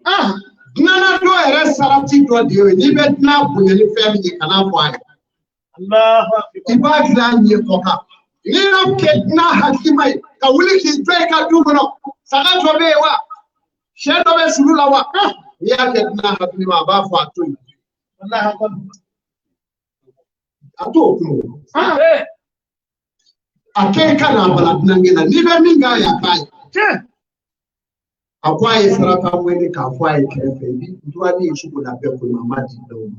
ma. Dunanna dɔ yɛrɛ sarati dɔ de ye n'i bɛ dunan bonya ni fɛn min ye kan'a fɔ a ye. I b'a dilan ɲɛ kɔ kan. N'i y'o kɛ dunan hakilima ye ka wuli k'i jɔ i ka du kɔnɔ, saga dɔ bɛ yen wa, sɛ dɔ bɛ sulu la wa, n'i y'a kɛ dunan hakilima a b'a fɔ a to yen. A t'o kun o. A kɛ i ka n'a bala dunankɛ la n'i bɛ min k'a ye a k'a ye. A ko a ye saraka wele k'a fɔ a ye kɛrɛfɛ i bi duranin ye sogo la bɛɛ ko a ma di dɔw ma.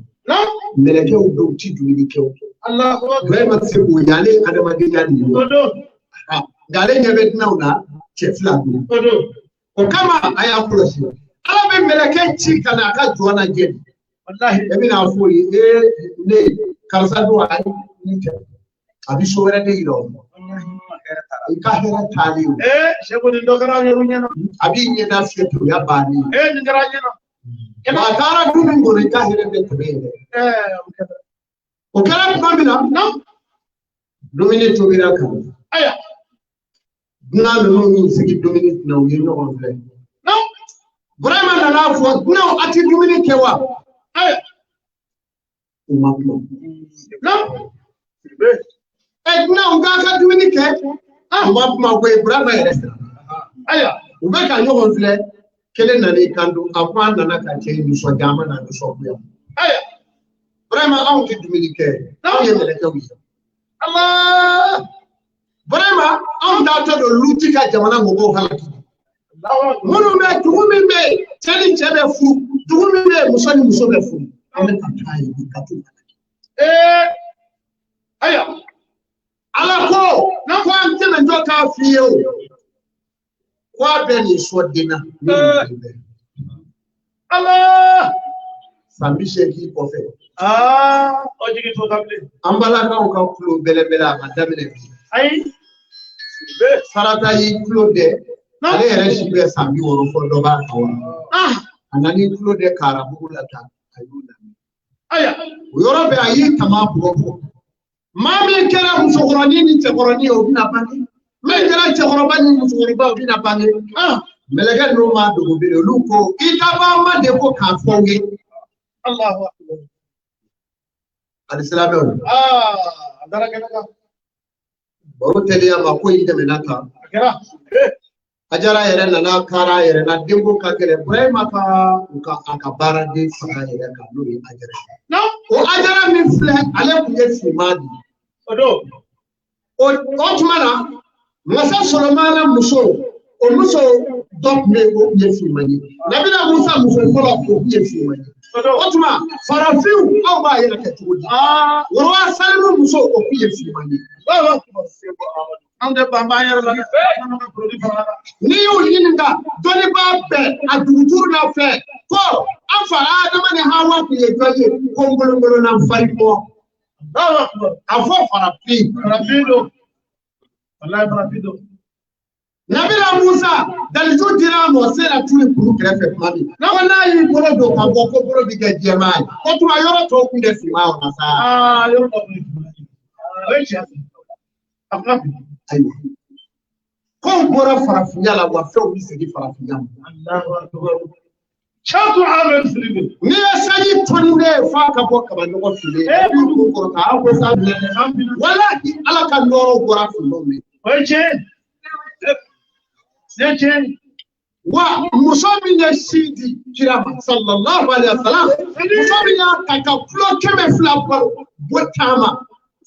Mɛlɛkɛw dɔw ti dumuni kɛ o. Ibrahima tɛ se k'o ye ale ye adamadenya de ye. Nka ale ɲɛ bɛ dunanw na cɛ fila don. O kama a y'a kɔlɔsi. Ala bɛ mɛlɛkɛ ci ka na a ka jɔn lajɛ. E bɛna fɔ o ye ee ne karisa don a ye ni cɛ. A bɛ so wɛrɛ de yira o ma. I ka hɛrɛ taalen o. Seko nin dɔ kɛra an yɛrɛ ɲɛna. A b'i ɲɛda fiyɛ ten o y'a bannen ye. Nin kɛra an ɲɛna. Wa a taara du min kɔnɔ i ka hɛrɛ bɛ tɛmɛ yen dɛ. O kɛra tuma min na, dumuni tobira ka na. Dunan ninnu y'u sigi dumuni kunna u ye ɲɔgɔn filɛ. Burama nana fɔ dunanw a ti dumuni kɛ wa? U ma kuma. Dunanw k'a ka dumuni kɛ. U ma kuma koyi Burama yɛrɛ siran. U bɛ ka ɲɔgɔn filɛ. Kelen nana i kanto a ko an nana ka cɛ in nisɔndiya an ma na nisɔngoya. Burama anw tɛ dumuni kɛ anw ye mɛlɛkɛw ye. Burama anw taatɔ don Luti ka jamana mɔgɔw halaki. Minnu bɛ dugu min bɛ yen cɛ ni cɛ bɛ furu, dugu min bɛ yen muso ni muso bɛ furu, an bɛ ka taa yen ka t'u halaki. Ala ko ko an tɛmɛntɔ k'a f'i ye o. Ko a bɛ nin sɔn den na. Ala! San 80 kɔfɛ. O jigi t'o kan bilen. An balakaw ka tulo bɛlɛbɛlɛ a ma daminɛ bi. Ayi. Sarata y'i tulo dɛ. Ale yɛrɛ si bɛ san 60 fɔ dɔ b'a kan wa. A nan'i tulo dɛ karabugu la tan a y'o lamɛn. O yɔrɔ bɛɛ a y'i tama bugɔ bugɔ. Maa min kɛra musokɔrɔnin ni cɛkɔrɔnin ye o bɛna bange. Min kɛra cɛkɔrɔba ni musokɔrɔba o bɛna bange. Mɛlɛkɛ ninnu m'a dogo bilen olu ko i dabaa ma de ko k'a fɔ n ye. Alisilamɛw. A dara kɛnɛ kan. Baro teliya ma ko in tɛmɛna tan. Ajara yɛrɛ nana kara yɛrɛ la denko ka gɛlɛn Burahima ka u ka a ka baaraden faga yɛrɛ kan n'o ye Ajara ye. O Ajara min filɛ ale tun ye finman de ye. O tuma na Masa Solomana muso o muso dɔ tun bɛ yen o tun ye finman ye. Nabila Musa muso fɔlɔ o tun ye finman ye. O tuma farafinw aw b'a yɛrɛ kɛ cogo di? Woroba Salimu muso o tun ye finman ye. N'i y'u ɲininka dɔnnibaa bɛɛ a duguturu la fɛ ko an fa Adama ni Hawa tun ye jɔn ye ko ngolongolonna fari bɔ. A fɔ farafin. Farafin don. Walayi farafin don. Nabila Musa daliju dira a ma o sera tuli kuru kɛrɛfɛ tuma min na ko n'a y'i bolo don ka bɔ ko bolo bɛ kɛ jɛman ye o tuma yɔrɔ tɔw tun tɛ finman o la sa. Yɔrɔ tɔw tun tɛ finman ye. O ye tiɲɛ ye. A kuma bi. Ayiwa kow bɔra farafinya la wa fɛnw bɛ segin farafinya ma. N'i ye sanji tɔni ne ye f'a ka bɔ kaba nɔgɔ filen ye. E b'i kun kɔrɔta aw ko sa minɛ dɛ. Walahi Ala ka nɔɔrɔ bɔra finmanw de. O ye tiɲɛ ye. Ne tiɲɛ ye. Wa muso min ye sin di kira ma sallallahu alaihi wa sallam, muso min y'a ta ka kulo 200 balo bɔ taama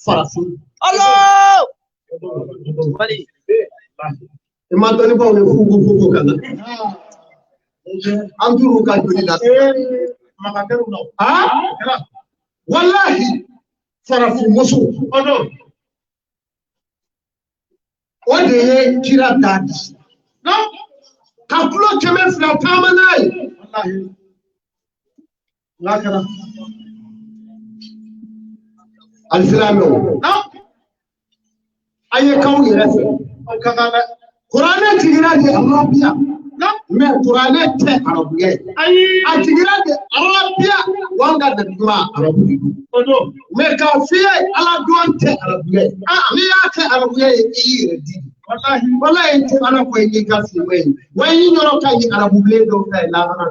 farafin. Allah! Wali. I ma dɔnnibaaw ye fugu fugu ka na. An t'olu ka joli la. Aa walahi farafin muso. O de ye kira da di. Ka kulo 200 taama n'a ye. Alisilamɛw. A ye k'aw yɛrɛ fɛ. Kuranɛ jiginna de arabiya. Mɛ kuranɛ tɛ arabuya ye. A jiginna de arabiya wa an ka nabi ɲuman arabu de don. Mɛ k'a f'i ye ala dɔn tɛ arabuya ye. N'i y'a kɛ arabuya ye i y'i yɛrɛ di. Walayi tɛ ala ko i ka finma ye. Wa i yɔrɔ ka ɲi arabubilen dɔw ta ye lahara.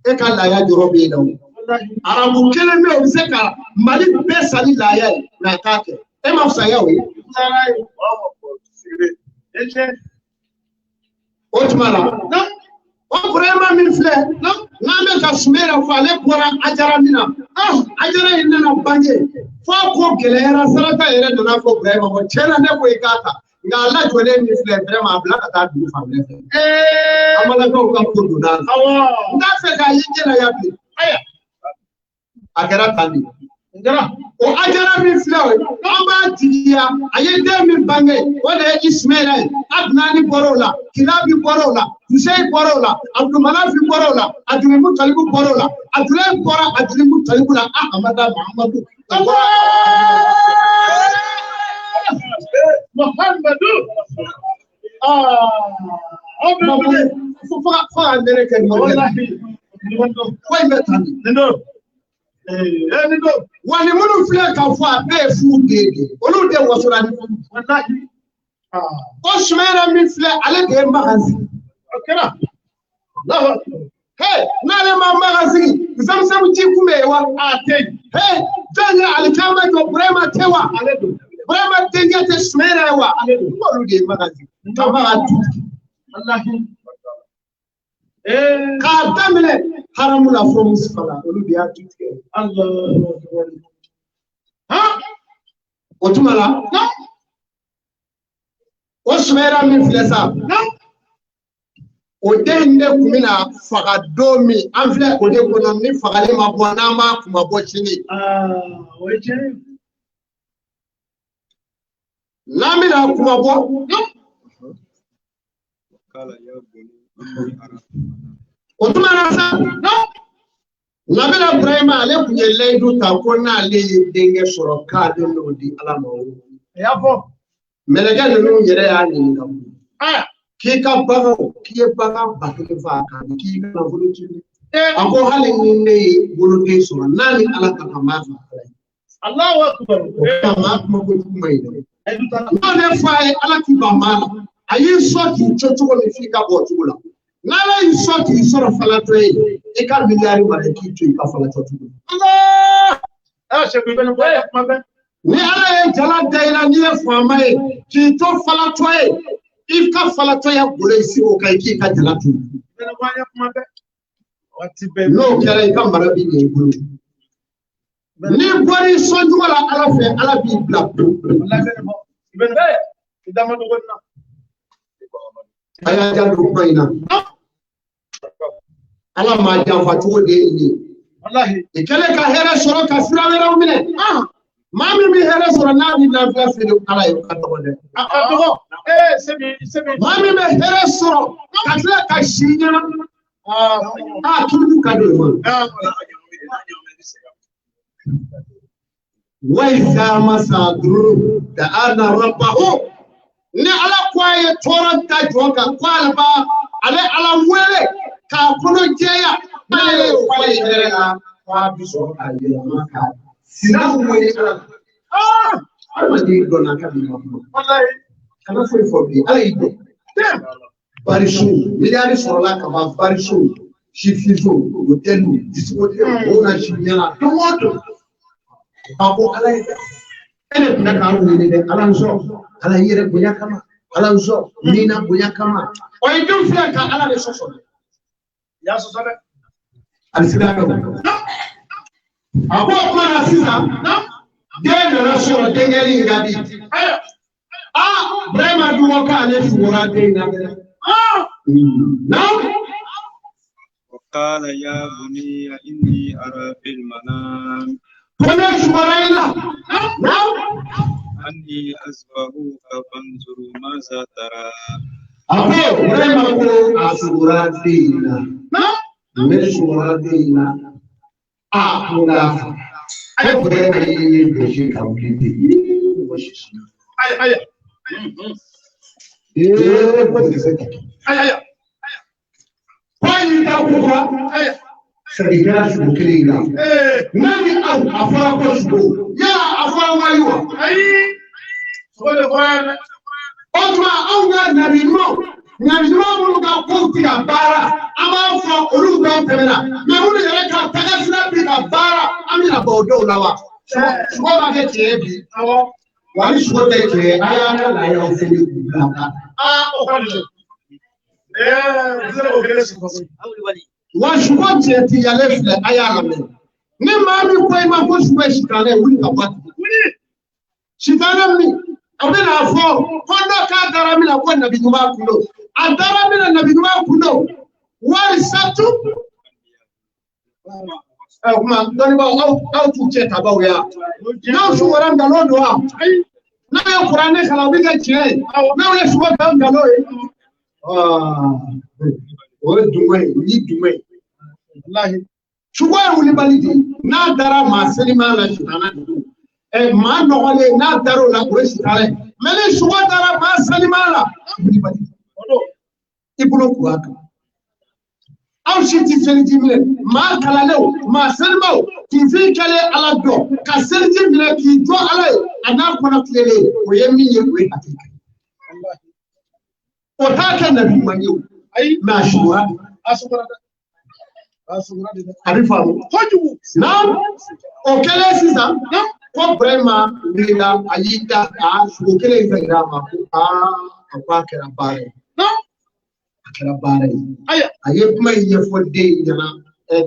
E ka laaya jɔrɔ b'e la o. Arabu kelen bɛ yen o bɛ se ka Mali bɛɛ san ni laaya ye nka a t'a kɛ. E ma fisaya o ye. O tuma la, o Burahima min filɛ, n'an bɛ ka Sumera fɔ, ale bɔra Ajara min na, Ajara in nana bange f'a ko gɛlɛyara, saraka yɛrɛ nana fɔ Burahima ma, tiɲɛ na ne ko i k'a ta, nka a lajɔlen min filɛ vraiment a bila ka taa dugu fan wɛrɛ fɛ. An balakaw ka ko donna a la. N t'a fɛ k'a ye ɲɛ la yan bilen. A kɛra tan de. O Ajara min filɛ o ye, an b'a jigiya a ye den min bange o de ye Ismaila ye. Adunani bɔra o la, Kilabi bɔra o la, Huseyi bɔra o la, Abdulmanafi bɔra o la, Abdulmutalibu bɔra o la, Abdulayi bɔra Abdulmutalibu la, Ahamada Muhammadu. Muhammadu. Fo ka nɛnɛ kɛ nin ko in bɛ tan de. Wa ni minnu filɛ ka fɔ a bɛɛ ye fu den de ye, olu de wasora ni fu. O Sumera min filɛ ale de ye Makan sigi. N'ale ma Makan sigi, Zamuzamu ji kun bɛ yen wa? A tɛ yen. Jɔn ye alikama jɔ Burahima tɛ wa? Burahima denkɛ tɛ Sumera ye wa? Olu de ye Makan sigi. Ka Makan tu. K'a daminɛ haramu la fo Musafa la, olu de y'a tu tigɛ. O tuma la, o Sumera min filɛ sa, o den in de kun bɛna faga don min, an filɛ o de kɔnɔ, ni fagali ma bɔ n'an b'a kuma bɔ sini. N'an bɛna kuma bɔ. O tuma na sa, Nabila Burahima ale kun ye layidu ta ko n'ale ye denkɛ sɔrɔ k'ale n'o di Ala ma o. Mɛlɛkɛ ninnu yɛrɛ y'a ɲininka k'i ka baganw, k'i ye bagan 1000 faa k'a di, k'i ka nafolo ci. A ko hali ni ne ye woloden sɔrɔ n'a ni Ala ka kan n b'a faa Ala ye. Allahu akbar. O kuma maa kuma kojugu ma ɲi dɛ. N'o de fɔ a ye Ala k'i ban maa la. A y'i sɔn k'i to cogo min f'i ka bɔ o cogo la. N'Ala y'i sɔn k'i sɔrɔ falatɔ ye, i ka miliyari mara i k'i to i ka falatɔ cogo la. Ni Ala ye jala da i la n'i ye faama ye k'i to falatɔ ye, i ka falatɔya golo i sigi o kan i k'i ka jala to. N'o kɛra i ka mara bɛ ɲɛ i bolo. N'i bɔra i sɔncogo la Ala fɛ, Ala b'i bila pewu. A y'a janto kuma in na. Ala maa janfa cogo de ye nin ye. I kɛlen ka hɛrɛ sɔrɔ ka sira wɛrɛw minɛ. Maa min bɛ hɛrɛ sɔrɔ n'a bɛ nafila feere Ala ye o ka dɔgɔ dɛ. Maa min bɛ hɛrɛ sɔrɔ ka tila ka si ɲɛna. Aa tulu ka di o ma. Wa masa duru da ana rabbahu. Ni Ala ko a ye tɔɔrɔ da jɔn kan ko ale b'a ale Ala wele k'a kɔnɔ jɛya n'a ye o fɔ ye hɛrɛ la k'a bi sɔrɔ k'a yɛlɛma ka sira wele Ala la. Adamaden dɔnna ka bi ma kuma. Kana foyi fɔ bilen Ala y'i dɔn. Bariso miliyari sɔrɔla ka ban bariso sifinso hotɛliw disikotekiw o na si ɲɛna don o don. A ko Ala ye e de tun bɛ k'an wele dɛ Ala n sɔn Ala i yɛrɛ bonya kama Ala n sɔn ni na bonya kama. O ye denw filɛ ka Ala de sɔsɔ dɛ. I y'a sɔsɔ dɛ. Alisilamɛw. A ko o tuma na sisan den nana sɔrɔ denkɛli in ka di. Aa Burahima dun ko k'ale sugora den na dɛ. Naam. وقال يا بني إني أرى في المنام Ko ne sugora i la. Naam. أني أذبحك فانظر ماذا ترى. A ko Burahima ko a sugora den in na. Ne sugora den in na. A ko n'a fa. Ko Burahima y'i gosi ka wuli ten. Ayi ayi. Ee ko tɛ se ka kɛ. Ayi ayi. Ko y'i da ko kura. Ayi. Sadi kɛra sugo kelen in na. Ee. N'a ni aw a fɔra ko sugo yala a fɔra wali wa. Ayi. Sogo de fɔra yan dɛ. O tuma anw ka nabi ɲumanw nabi ɲuman minnu ka kow ti ka baara an b'a fɔ olu bɛɛ tɛmɛna mɛ minnu yɛrɛ ka tagasira bi ka baara an bɛna bɔ o dɔw la wa. Sogo ma kɛ tiɲɛ ye bi. Awɔ. Wa ni sogo tɛ tiɲɛ ye a y'an ka laɲiniw fɛnɛ k'u bila ka. Aa o ka di dɛ. Ee u tɛ se k'o kelen sɔrɔ koyi. Wa sogo tiɲɛ ti yalen filɛ a y'a lamɛn. Ni maa min ko i ma ko sogo ye sitanɛ ye wuli ka bɔ a tigi. Wuli. Sitanɛ min a bɛna fɔ ko dɔ k'a dara min na ko nabi ɲuman kun don a dara min na nabi ɲuman kun don wari satu. Ɛ o kuma dɔnnibaaw aw t'u cɛ tabaw ye wa n'aw sugora nkalon don wa n'a ye kuranɛ kalan o bɛ kɛ tiɲɛ ye n'aw ye sugo kɛ nkalon ye. O ye dungo ye ni dungo ye. Walahi. Sugo ye wulibali de ye n'a dara maa seliman la sitana de don. Maa nɔgɔlen n'a dar'o la o ye sitanɛ ye mɛ ni sugo dara maa seliman la wulibali O don. I bolo kuru a kan. Aw si ti seliji minɛ maa kalanlenw maa selimaw kunfin kɛlen ala dɔn ka seliji minɛ k'i jɔ ala ye a n'a kɔnɔ tilennen o ye min ye o ye hakili o t'a kɛ nabi ɲuman ye o Ayi. mɛ a sugora de. A sugora dɛ. A sugora de dɛ. A bɛ faamu. Kojugu. Naam o kɛlen sisan ko Burahima wulila a y'i da a sugo kelen in seginna a ma ko aa a ko a kɛra baara ye. Naam. A kɛra baara ye. Ayi. A ye kuma in ɲɛfɔ den in ɲɛna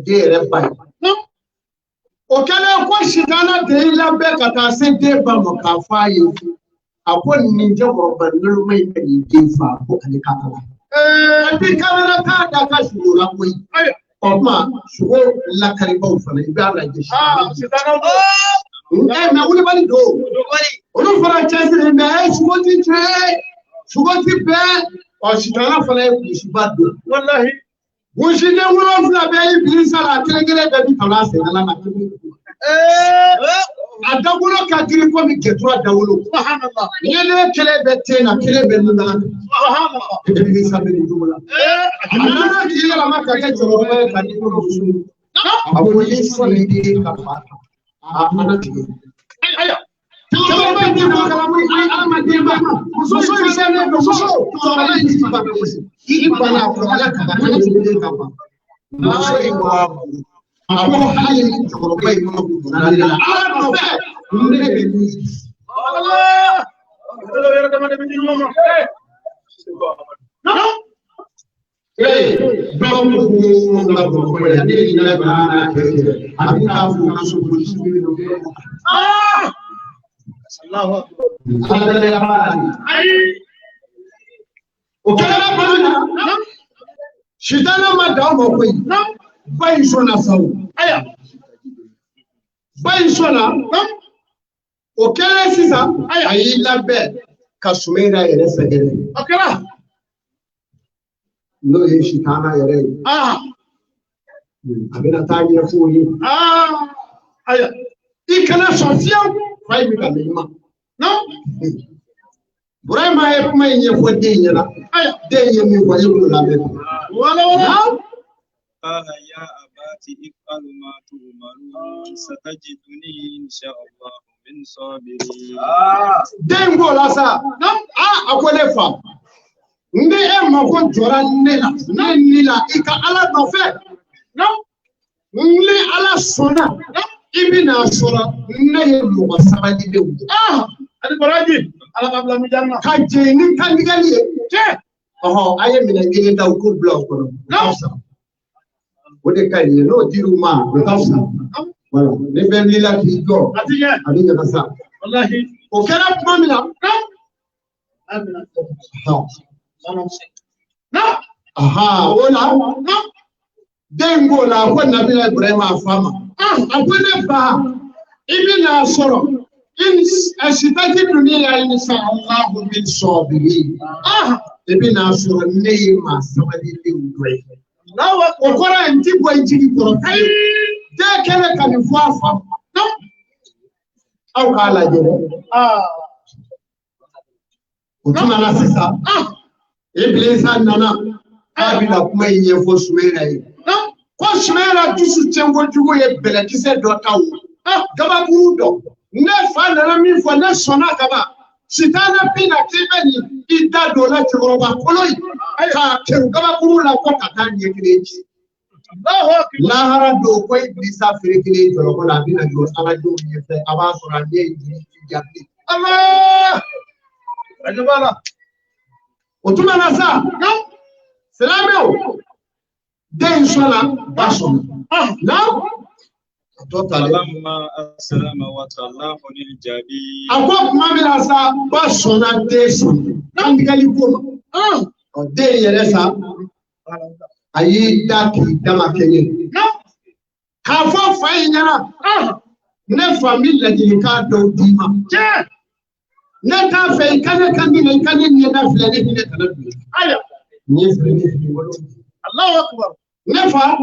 den yɛrɛ ba ye. Naam. O kɛlen ko sitana de y'i labɛn ka taa se den ba ma k'a fɔ a ye a ko nin cɛkɔrɔba naloma in bɛ nin den fa ko ale ka ala. Ee. Et puis kamera t'a da ka sugo la koyi. Ayi. O tuma sugo lakaribaw fana i b'a lajɛ. Aa sitanaw don. Mɛ wulibali don. Olu fana cɛsiri mɛ sugo ti tiɲɛ sugo ti bɛn ɔ sitana fana ye kulusiba don. Walahi. Kulusiden 7 bɛɛ y'i bilisa la kelen kelen bɛɛ bi tala a sennala la kelen. Ee. A dawolo ka girin komi gɛtura dawolo. Subhanallah. Ɲɛden kelen bɛ ten na kelen bɛ nun na. Subhanallah. Bilisa bɛ nin cogo la. Ee. A nana k'i yɛlɛma ka kɛ cɛkɔrɔba ye ka n'i bolo muso. A ko i sɔnni den ka fa ta. A mana tigɛ. Ayi. Cɛkɔrɔba in tɛ bɔ kalama i adamaden ma. Muso in sɛbɛnnen don muso cɛkɔrɔba in ti ban gosi. I banna a kɔrɔ ala kama ala ti den ka ban. Muso in ko a ma. A ko hali ni cɛkɔrɔba in ma kun ne la ala nɔfɛ ne bɛ min. Allah. Dɔw yɛrɛ dama de bɛ di ɲɔgɔn ma. Ee. Naam. Ee dɔw ko ko ka bamakɔ yan ne ɲinɛ bana n'a cɛ cɛ a bɛ taa fo ka so polisi bɛ yen nɔ. Aa. Allahu akbar. Ala bɛ b'a la de. Ayi. O kɛra bana na Naam. sitana ma dan o ma koyi. Naam. Ba in sɔnna sa o. Ayiwa. Ba in sɔnna. Naam. O kɛlen sisan a y'i labɛn ka Sumayila yɛrɛ sɛgɛrɛ O kɛra. n'o ye sitana yɛrɛ ye. Aa. A bɛna taa ɲɛfɔ o ye. Aa. Ayiwa. I kana sɔn fiyewu fa in bɛ ka na i ma. Naam. Burahima ye kuma in ɲɛfɔ den ɲɛna. Ayiwa. Den ye min fɔ e b'o lamɛn. Wala wala. Naam. قال يا أبت افعل ما تؤمر ستجدني إن شاء الله من صابرين. Den ko la sa. Naam. Aa a ko ne fa. Ni e mako jɔra ne la ne ni la i ka ala nɔfɛ. Naam. Ni ala sɔnna i bɛna sɔrɔ ne ye mɔgɔ sabalilenw ye. Aa. Ani baraji. Ala ka bila mijan na. Ka jɛn ni kandigali ye. Cɛ. Ɔhɔ a ye minɛn kelen da u k'o bila o kɔnɔ. O ka fisa. O de ka ɲi n'o dir'u ma o ka fisa. Voilà, ni bɛɛ wulila k'i jɔ A ti ɲɛ. A bɛ ɲaga sa. Walahi. O kɛra tuma min na. Amina. Aha, o la den ko la ko Nabila Ibrahima a fa ma. A ko ne fa, i bɛna sɔrɔ sitajiduni insha Allahu min sabirin. I bɛna sɔrɔ ne ye maa sabalilenw dɔ ye. O kɔrɔ ye n ti bɔ i jigi kɔrɔ fiyewu. Den kɛlen ka nin fɔ a fa ma. Aw k'a lajɛ dɛ. O tuma na sisan, Ibilisa nana k'a bɛna kuma in ɲɛfɔ Sumayila ye. Ko Sumayila dusu tiɲɛ kojugu ye bɛlɛkisɛ dɔ ta o. Gabakuru dɔ. Ne fa nana min fɔ ne sɔnna ka ban. Sitanɛ bɛna k'i bɛ nin i da don la cɛkɔrɔba kolo in k'a kɛrun gabakuru la fo ka taa ɲɛ kelen ci. Lahara don ko Ibilisa feere kelen jɔlɔkɔ la a bɛna jɔ aladenw ɲɛfɛ a b'a sɔrɔ a ɲɛ ye joli ci jaabi. Allah! O tuma na sa, silamɛw, den sɔnna, ba sɔnna. Naam. A tɔ talen. A ko tuma min na sa, ba sɔnna, den sɔnna. Kantigɛli ko ma. Ɔ den yɛrɛ sa, a y'i da k'i dama kɛɲɛ. K'a fɔ fa in ɲɛna, ne fa n bɛ ladilikan dɔw d'i ma. Ne t'a fɛ i ka ne kan minɛ, i ka ne ɲɛda filɛ, ne hinɛ kana don. Nin ye fili ni fili wolo. Allahu akbar. Ne fa,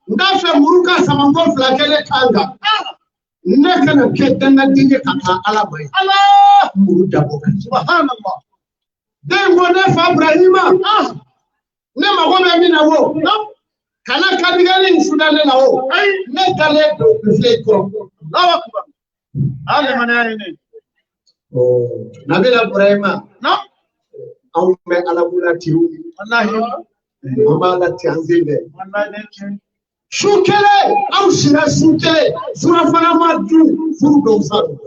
n t'a fɛ muru ka samanko fila kɛ ne kan kan. Ne kana kɛ dangaden ye ka taa Ala ma ye. Allah! Muru dabɔ kan. Subhanallah. Den ko ne fa Ibrahima, ne mago bɛ min na wo, kana kantigɛli in suda ne la wo. Ne dalen don filɛ i kɔrɔ. Allahu akbar. Alimaniya ye ne. Nabila Ibrahima, anw bɛ Ala ko la ten. Wallahi. An b'a la ten an sen fɛ. Wallahi. Su kelen, aw sira su kelen, surafana ma dun, furu dɔw sa don.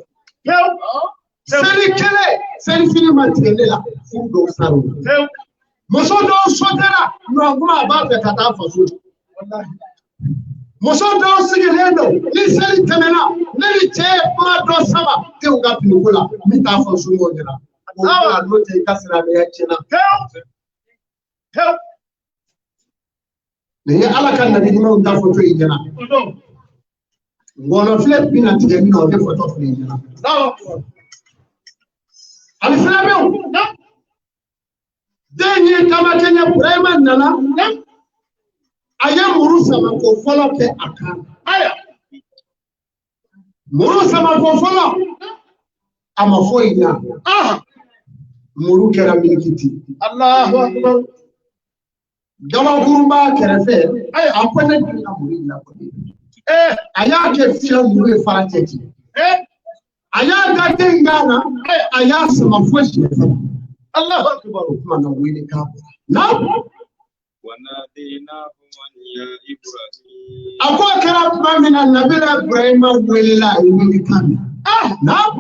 Seli kelen, selifini ma tigɛ ne la, furu dɔw sa don. Muso dɔw sotara, nɔnkuma a b'a fɛ ka taa faso la. Muso dɔw sigilen don, ni seli tɛmɛna, ne ni cɛ ye kuma dɔ saba denw ka finiko la, n bɛ taa fɔ somɔgɔw ɲɛna. O kuma n'o tɛ i ka silamɛya tiɲɛna. Nin ye Ala ka nabi ɲumanw ta fɔtɔ i ɲɛna. Ngɔnɔfilɛ bɛna tigɛ min na, o de fɔtɔ filɛ i ɲɛna. Ali silamɛw, den ye tamakɛɲɛ Burahima nana, a ye muru samako fɔlɔ kɛ a kan. Muru samako fɔlɔ, a ma foyi ɲa. Muru kɛra milikiti. Allahu akbar. Gabakuru b'a kɛrɛfɛ, a ko ne dun ka muru in lakɔli. A y'a kɛ fiɲɛ muru ye fara cɛ ci. A y'a da den kan na, a y'a sama fo siɲɛ saba. Allahu akbar. O tuma na wele k'a bɔra. Naam. A ko a kɛra tuma min na Nabila Ibrahima welela a ye wele kan mɛn. Naam.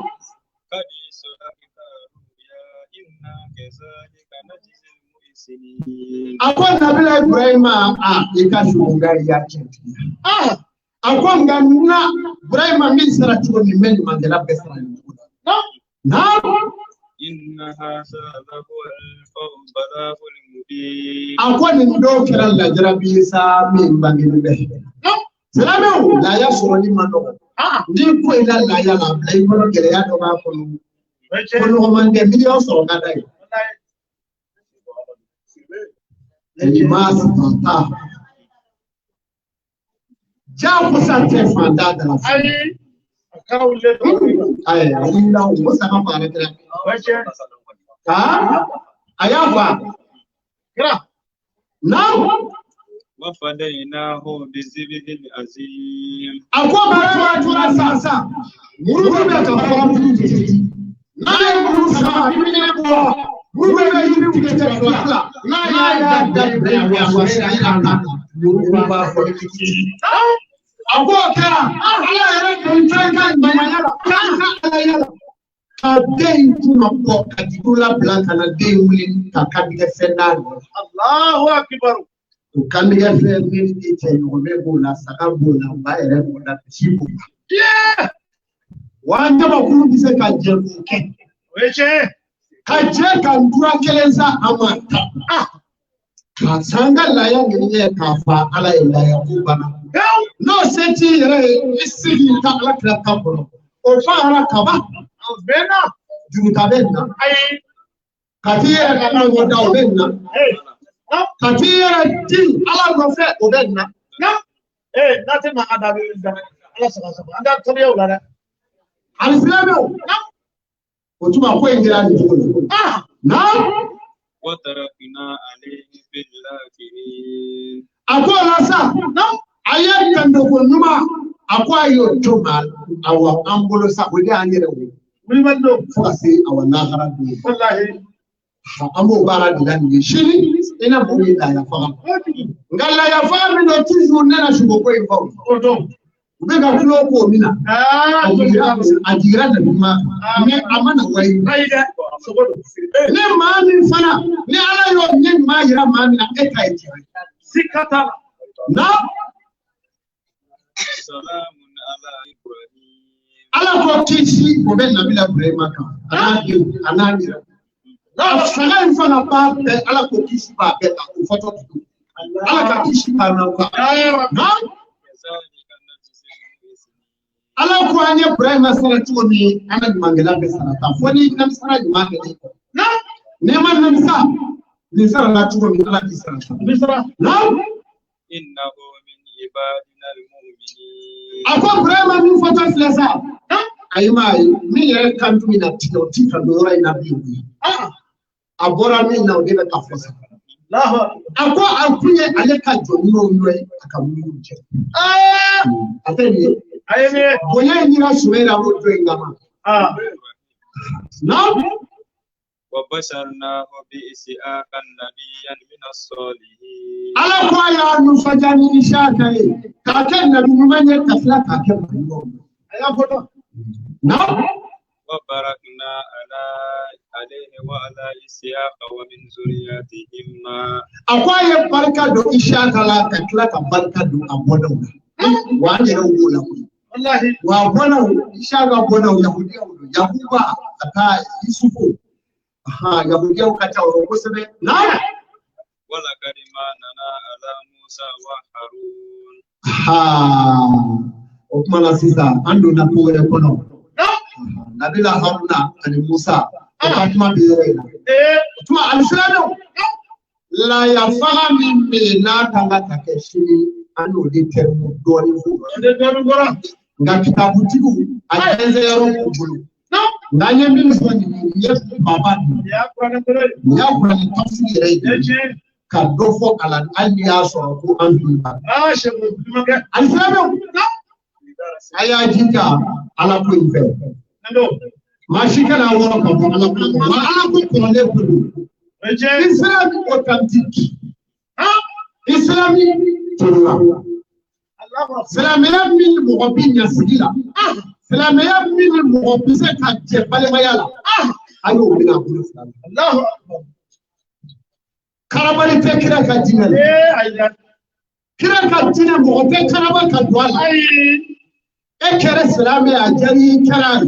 A ko Nabila Ibrahima, a i ka sugunga i y'a tiɲɛtigiya. A ko nka na Ibrahima min sara cogo min, n bɛ ɲumankɛla bɛɛ sara nin cogo la. Naam. A ko nin dɔw kɛra lajarabi ye sa min bangenen bɛ. Silamɛw, laya sɔrɔli man nɔgɔ. N'i ko i la laya la, a bila i kɔnɔ gɛlɛya dɔ b'a kɔnɔ. Ko nɔgɔman tɛ, miliyɔn sɔrɔ ka d'a ye. Elima fantan. Jagosa tɛ fantan da la. Ayi. A kɛra wulilen don. Ayi, a wulila o, o saga faga kɛra. Aa, a y'a fa. Kira. Naam. A ko bara tora sisan, muru bɛ ka fara tigɛ. N'a ye muru sama, a bɛ minɛ bɔ. Muru bɛ yiri tigɛ fila fila. N'a y'a da Ibrahima kan na, muru b'a fɔ. A ko o kɛra, Ala yɛrɛ don fɛn ka ɲumanya la, k'an ka Ala la. Ka den in kuma bɔ ka juru labila ka na den wuli ka kantigɛ fɛn d'a nɔ la. Allahu akbar. O kantigɛ fɛn min i cɛ ɲɔgɔnmɛ b'o la, saga b'o la, ba yɛrɛ b'o la, misi b'o la. Wa an jamakulu bɛ se ka jɛ k'o kɛ. O ye tiɲɛ ye. Ka jɛ ka ntura kelen sa an ma ta. Ka san ka laya ɲini k'a fa Ala ye laya ko banna. N'o se t'i yɛrɛ ye, i sigi ka Ala kira ta kɔnɔ. O fagara kaban. O bɛnna. Juruta bɛ na. Ayi. Ka t'i yɛrɛ ka ɲɔgɔn da o bɛ na. Ka t'i yɛrɛ di Ala nɔfɛ o bɛ na. N'a tɛ mankan da a bɛ wuli dɛ. Ala sago sago. An ka tɔbiyaw la dɛ. Alisilamɛw. O tuma ko in kɛra nin cogo la. Naam. A ko o la sa, a ye tandoko ɲuman, a ko a y'o to ma, awa an bolo sa, o de y'an yɛrɛ wo. Wulibali don. Fo ka se awa lahara don. Walahi. An b'o baara de la nin ye sini, i n'a fɔ ye laya faga. Nka laya faga min don toujours ne na sugo ko in fɔ. O don. U bɛ ka tulo k'o min na. A jiginra nabi ɲuman kan. Mais a ma na wari. Ayi dɛ. Sogo don. Ne maa min fana, ni Ala y'o ɲɛ ɲuman yira maa min na, e ta ye tiɲɛ ye. Sika t'a la. Na. Ala ko kisi o bɛ Nabila Ibrahima kan. A n'a denw, a n'a yɛrɛ. A saga in fana b'a bɛɛ, Ala ko kisi b'a bɛɛ kan. O fɔtɔ tugun. Ala ka kisi b'a n'aw kan. Na. Ala ko an ye Ibrahima sara cogo min, an ka ɲumankɛla bɛ sara tan. Fo ni namisara ɲuman kɛ ne kɔ. N'i ma namisa, nin sara la cogo min, Ala k'i sara tan. Naam. A ko Ibrahima min fɔtɔ filɛ sa. Ayi ma ye, min yɛrɛ kan tun bɛna tigɛ, o ti ka don yɔrɔ in na bilen koyi. A bɔra min na, o de bɛ ka fɔ sa. A ko a kun ye ale ka jɔ ɲumanw nɔ ye, a ka minnu cɛ. A tɛ nin ye. A ye min ye. Bonya in yira Sumayila o don in kama. Naam. Ala ko a y'a nisɔndiya ni Isaka ye k'a kɛ nabi ɲuman ye ka tila k'a kɛ maa ɲuman ye. A y'a fɔ dɔn. Naam. A ko a ye barika don Isaka la ka tila ka barika don a bɔnnaw la. Wa an yɛrɛw b'o la koyi. Walahi. Wa a bɔnnaw, Isaka bɔnnaw, Yahudiyaw don. Yakuba ka taa Yusufu. Yahudiyaw ka ca o rɔ kosɛbɛ. Naam. O kuma la sisan, an donna ko wɛrɛ kɔnɔ. Nabila Haruna ani Musa, o ka kuma bɛ yɔrɔ in na. O tuma alisilamɛw, laya faga min bɛ yen n'a kan ka kɛ sini, an y'o de tɛrɛmu dɔɔnin fo. Nka kitabutigiw, a jɛnsɛn yɔrɔ b'u bolo. Nka an ye min fɔ nin ye, nin ye baba nin ye. Nin y'a kuranɛ tafsiri yɛrɛ ye. Ka dɔ fɔ a la hali n'i y'a sɔrɔ ko an fili b'a la. Alisilamɛw, a y'a jija Ala ko in fɛ. Maa si kana wɔrɔ ka bɔ Ala ko la. Wa Ala ko kɔrɔlen ko don. Islam authentique. Islam tununa. Silamɛya min mɔgɔ bi ɲɛ sigi la. Silamɛya min mɔgɔ bɛ se ka jɛ balimaya la. A y'o minɛ a bolo fila la. Karabali tɛ kira ka diinɛ la. Kira ka diinɛ mɔgɔ tɛ karaba ka don a la. E kɛra silamɛ a diyara i kɛra ye.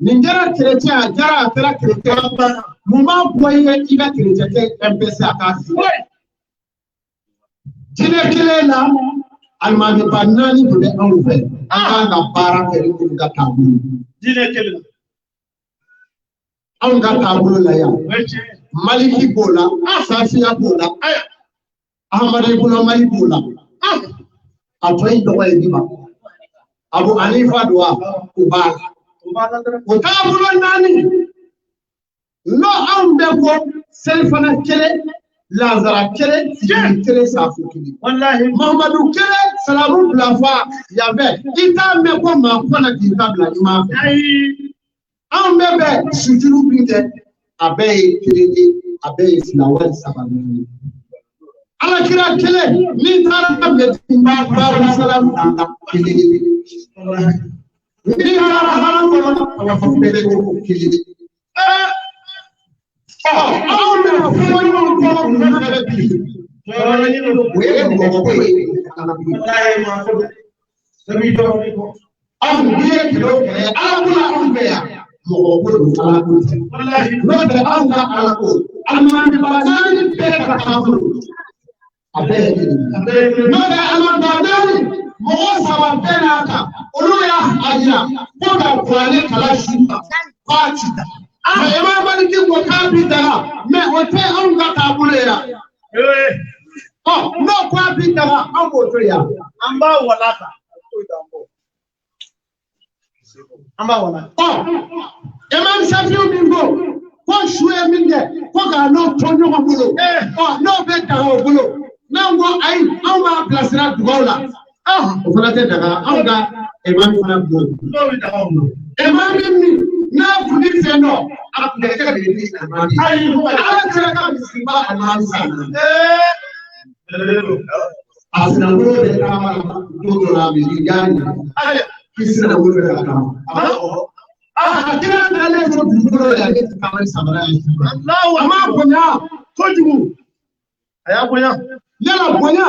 Nin kɛra kerecɛn a diyara a kɛra kerecɛn. Mun b'a bɔ i ye i ka kerecɛn kɛ MPC a k'a sigi. Diinɛ kelen na alimamiba naani de bɛ anw fɛ. An kan ka baara kɛ ni minnu ka taabolo ye. Diinɛ kelen na. Anw ka taabolo la yan. Maliki b'o la, Safiya b'o la, Ahamadu ibn Mali b'o la. A tɔ in tɔgɔ ye jumɛn? Abu Hanifa don wa? O b'a la. O taabolo naani n'o anw bɛ ko selifana kelen, lazara kelen, fitiri kelen, safo kelen. Walahi. Mahamadu kelen, salamu bila fa yan fɛ. I t'a mɛn ko maa kɔnna k'i ta bila ɲuman fɛ. Anw bɛɛ bɛ sujuru min kɛ, a bɛɛ ye kelen ye, a bɛɛ ye fila wali saba naani. Ala kira kelen, n'i taara Mɛdina Darussalam na kelen ye. N'i taara haram kɔnɔ, a b'a fɔ bɛɛ ko kelen ye. Ɔ anw bɛna fɔ ɲɔgɔn kɔ mun na bi? O ye mɔgɔ ko ye. Anw n'i ye kɛlɛ o kɛlɛ ala ko la anw fɛ yan mɔgɔ ko don ala ko tɛ. N'o tɛ anw ka ala ko alimamiba naani bɛɛ ka taabolo a bɛɛ ye kelen ye. N'o tɛ alimamiba naani mɔgɔ saba bɛɛ n'a kan olu y'a yira ko ka kuranɛ kalan su kan k'a ti da. Mɛ Imam Maliki ko k'a bi daga mɛ o tɛ anw ka taabolo ye yan. Ɔ n'o ko a bi daga anw b'o to yan. An b'a walaka. An b'a walaka. Ɔ Imam Shafiu min ko ko su ye min kɛ ko k'a n'o to ɲɔgɔn bolo. Ɔ n'o bɛ daga o bolo n'an ko ayi anw b'a bilasira dugaw la. O fana tɛ daga anw ka imam fana bolo. N'o bɛ daga o bolo. Imam min n'a kun bɛ fɛn dɔn a kun bɛ kɛ de ni alimami ye. Ayi Ala kɛra ka misiba alimami san. A sinankolo bɛ taama la don dɔ la misi jan na. K'i sinankolo bɛ ka taama. A kira nalen to dugukolo la ale tɛ taama ni samara ye. A m'a bonya kojugu. A y'a bonya. Yala bonya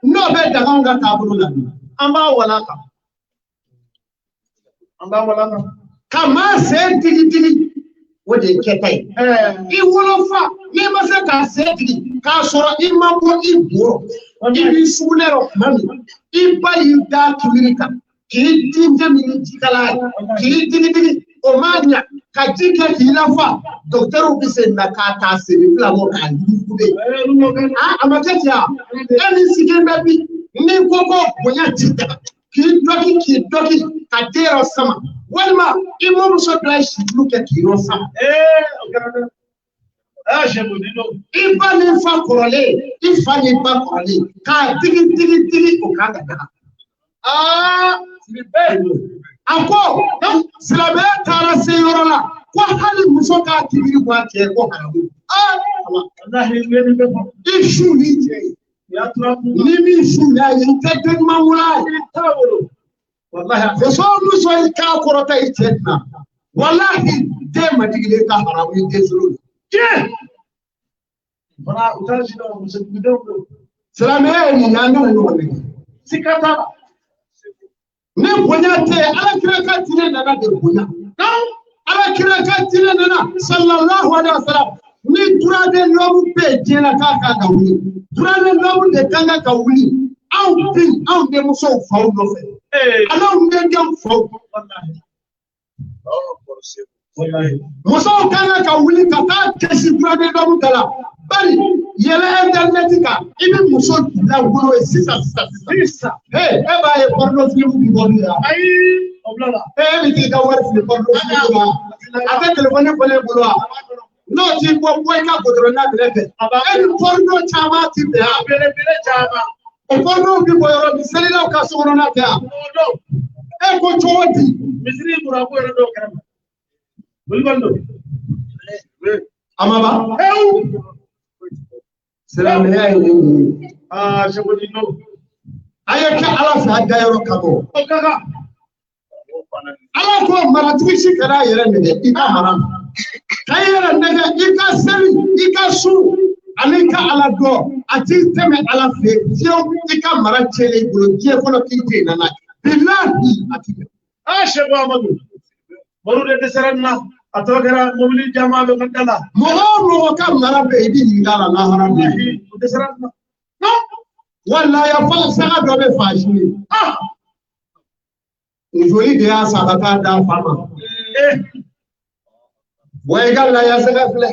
n'o bɛ daga anw ka taabolo la. An b'a walaka. An b'a walaka. Ka maa sen digi digi o de ye kɛta ye. I wolofa n'i ma se k'a sen digi k'a sɔrɔ i ma bɔ i bo i b'i sugunɛ rɔ tuma min i ba y'i da kibiri kan k'i denkɛ min ni jikala ye k'i digi digi o m'a ɲa ka ji kɛ k'i lafa dɔkitɛriw bɛ se na k'a ta sen fila bɔ k'a yuguyugu. A ma kɛ ten wa? E min sigilen bɛ bi n'i ko ko bonya ti daga k'i dɔki k'i dɔki ka den yɔrɔ sama walima i mɔmuso dɔ ye situlu kɛ k'i yɔrɔ sama. I ba ni fa kɔrɔlen i fa ni ba kɔrɔlen k'a digi digi digi o kan ka daga. A ko silamɛya taara se yɔrɔ la ko hali muso k'a kibiri bɔ a cɛ ko haramu. I su ni cɛ ye. Ni min su y'a ye i tɛ den ɲuman wolo a ye. Muso o muso i k'a kɔrɔta i cɛ kunna walahi den majigilen ka haramu i den solo ye. Silamɛya ye nin ye an kana ɲɔgɔn nɛgɛ. Ni bonya tɛ ala kira ka diinɛ nana de bonya. Ala kira ka diinɛ nana sallallahu alaihi wa sallam. Ni droit de l'homme bɛ diɲɛ na k'a kan ka wuli droit de l'homme de kan ka wuli anw bi anw denmusow faw nɔfɛ an'anw denkɛw faw. Musow kan ka wuli ka taa kɛsi droit de l'homme da la bari yɛlɛ internet kan i bɛ muso lankolon ye sisan sisan sisan. E b'a ye porno film bi bɔ min na. E bɛ t'i ka wari fili porno film la a tɛ telefɔni fɔlen bolo wa? N'o t'i bɔ bɔ i ka godɔrɔn na minɛ fɛ. E ni porno caman ti bɛn a. O porno bi bɔ yɔrɔ min selilaw ka sokɔnɔna tɛ yan. E ko cogo di? Misiri murabu yɛrɛ dɔw kɛrɛfɛ. Bolibali don. A ma ban. Silamɛya ye nin ye. A ye kɛ ala fɛ a dayɔrɔ ka bɔ. Ala ko maratigi si kana a yɛrɛ nɛgɛ i ka mara. Ka i yɛrɛ nɛgɛ i ka seli i ka sun ani i ka ala dɔn a t'i tɛmɛ ala fɛ fiyewu i ka mara tiɲɛnen i bolo diɲɛ kɔnɔ k'i tɛ nana bilahi a ti tɛmɛ. Sɛku Amadu baro de dɛsɛra nin na a tɔ kɛra mobili caman bɛ ka da la. Mɔgɔ o mɔgɔ ka mara bɛ yen i b'i ɲininka a la lahara bi. O dɛsɛra nin na. Walayi a fɔ saga dɔ bɛ fa sini. Joli de y'a san ka taa d'a fa ma. Wa i ka laya saga filɛ.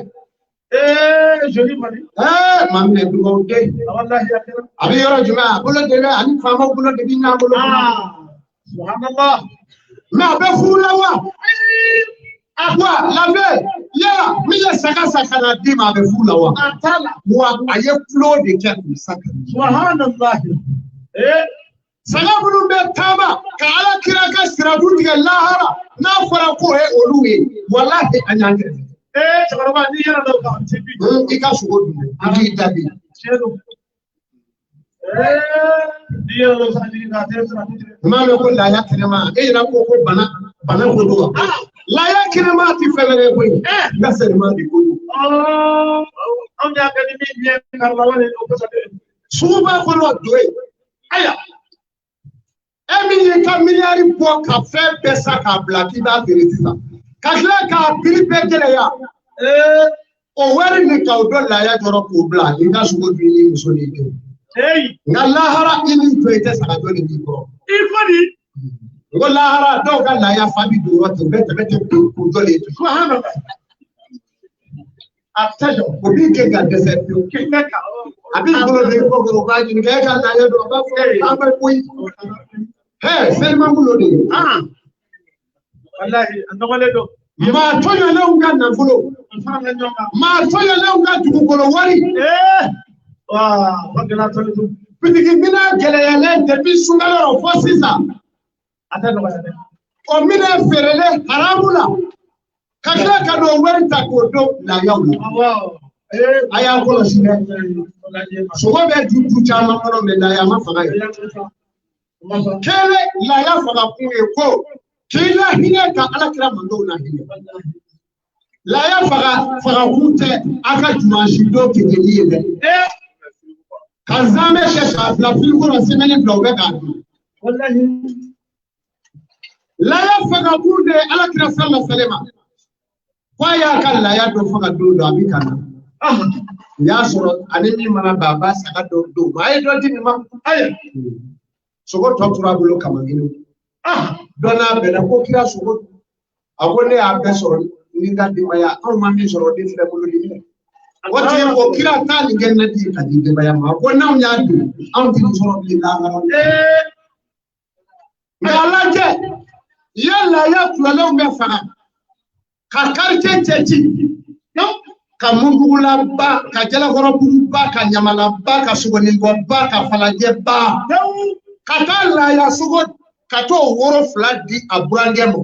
Joli mali. Maa minɛ dugawu den. A bɛ yɔrɔ jumɛn a bolo de bɛ ani faamaw bolo de bɛ ɲɔgɔn bolo. Subhanallah. Mɛ a bɛ furu la wa? Wa lamɛn yala min ye saga san ka na d'i ma a bɛ furu la wa? Wa a ye kulo de kɛ k'u san ka di. Subhanallah. Saga minnu bɛ taama ka ala kira ka siraju tigɛ lahara n'a fɔra k'o ye olu ye walahi an y'an kɛrɛfɛ. Cɛkɔrɔba n'i yɛrɛ dɔn k'a ti bi. I ka sogo dun dɛ i k'i da bi. Tiɲɛ don. N'i yɛrɛ dɔn san jigin k'a tɛ sira tigɛ. N m'a mɛn ko laya kɛnɛma e yɛrɛ ko ko bana bana ko don wa? Laya kɛnɛma ti fɛn wɛrɛ ye koyi. N ka sɛnɛma de ko don. Anw y'a kɛ ni min biɲɛ kari la wali o kosɛbɛ. Suguba kɔnɔ do yen. Ayiwa. E min y'i ka miliyari bɔ ka fɛn bɛɛ san k'a bila k'i b'a feere sisan. Ka tila k'a prix bɛɛ gɛlɛya. O wari nin ka o dɔn laya jɔrɔ k'o bila i ka sogo dun i ni muso n'i denw. Nka lahara i ni jɔ i tɛ saga jɔ de b'i kɔrɔ. I ko di. N ko lahara dɔw ka laya fa bi don yɔrɔ ten u bɛ tɛmɛ ten k'u jɔ de to. Subhanallah. A tɛ jɔ. O b'i kɛ ka dɛsɛ pewu. A b'i bolo don i kɔ kɔrɔ u b'a ɲininka e ka laya don a b'a fɔ k'an bɛ koyi. Seliman de ye. Walahi a nɔgɔlen don. Maa tɔɲɔlenw ka nafolo. Maa tɔɲɔlenw ka dugukolo wari. Bitigi minɛn gɛlɛyalen depuis sunkalo rɔ fo sisan. A tɛ nɔgɔya dɛ. O minɛn feerelen haramu la. Ka tila ka n'o wari ta k'o don layaw la. A y'an kɔlɔsi dɛ. Sogo bɛ du du caman kɔnɔ mɛ laya ma faga ye. Kelen laya faga kun ye ko k'i lahinɛ ka ala kira mandenw lahinɛ. Laya faga kun tɛ a ka dimanche don kɛkɛli ye dɛ. Ka zamɛ kɛ k'a bila firigo la semaine fila u bɛ k'a dun. Laya faga kun de ye ala kira sallallahu alaihi wasallam. K'a y'a ka laya dɔ faga don dɔ a bɛ ka na. U y'a sɔrɔ ani min mana ban a b'a saga dɔ d'o ma a ye dɔ di nin ma. Sogo tɔ tora a bolo kamankelen. Dɔ n'a bɛnna ko kira sogo a ko ne y'a bɛɛ sɔrɔ ni n ka denbaya anw ma min sɔrɔ o de filɛ bolo de minɛ. O tigi ko kira taa nin kɛ ne di ka di denbaya ma a ko n'anw y'a dun anw ti nin sɔrɔ bilen lahara. Nka a lajɛ i ye laya tulalenw bɛ faga ka quartier cɛ ci ka mundugulaba ka jalakɔrɔbuguba ka ɲamalaba ka sogoninbɔba ka falajɛba ka taa laya sogo ka t'o woro fila di a burankɛ ma.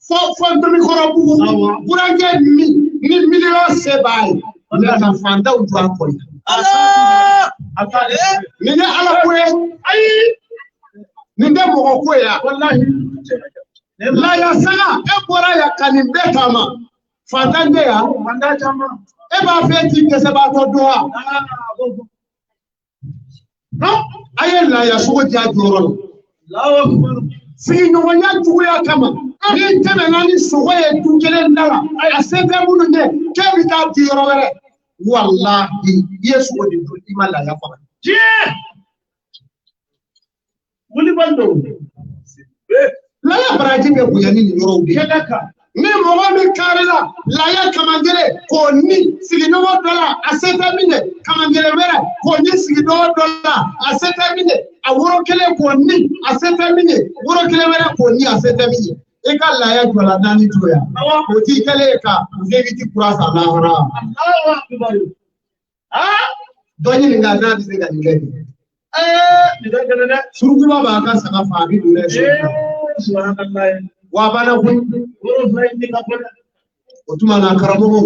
Fo fo ntomikɔrɔbugu burankɛ min ni miliyɔn se b'a ye mɛ ka fantanw to a kɔ ye. Nin ye ala ko ye ayi nin tɛ mɔgɔ ko ye yan. Laya saga e bɔra yan ka nin bɛɛ taama fantan tɛ yan. E b'a fɛ k'i dɛsɛbaatɔ dɔn wa? A ye laya sogo di a jɔyɔrɔ la. Sigiɲɔgɔnya juguya kama ni tɛmɛna ni sogo ye du kelen da la a se tɛ minnu ye k'e bɛ taa di yɔrɔ wɛrɛ walahi i ye sogo de dun i ma laya faga. Wulibali don. Laya baraji bɛ bonya ni nin yɔrɔw de ye. Ni mɔgɔ min karila laya kamankelen k'o ni sigiɲɔgɔn dɔ la a se tɛ min ye kamankelen wɛrɛ k'o ni sigiɲɔgɔn dɔ la a se tɛ min ye a woro kelen k'o ni a se tɛ min ye woro kelen wɛrɛ k'o ni a se tɛ min ye i ka laya jɔla naani to yan o t'i kɛlen ye ka zeviti kura san lahara. Dɔ ɲininka n'a bɛ se ka nin kɛ nin. Surukuba b'a ka saga fa a bɛ don n'a ye so. Wa a banna koyi. O tuma na karamɔgɔw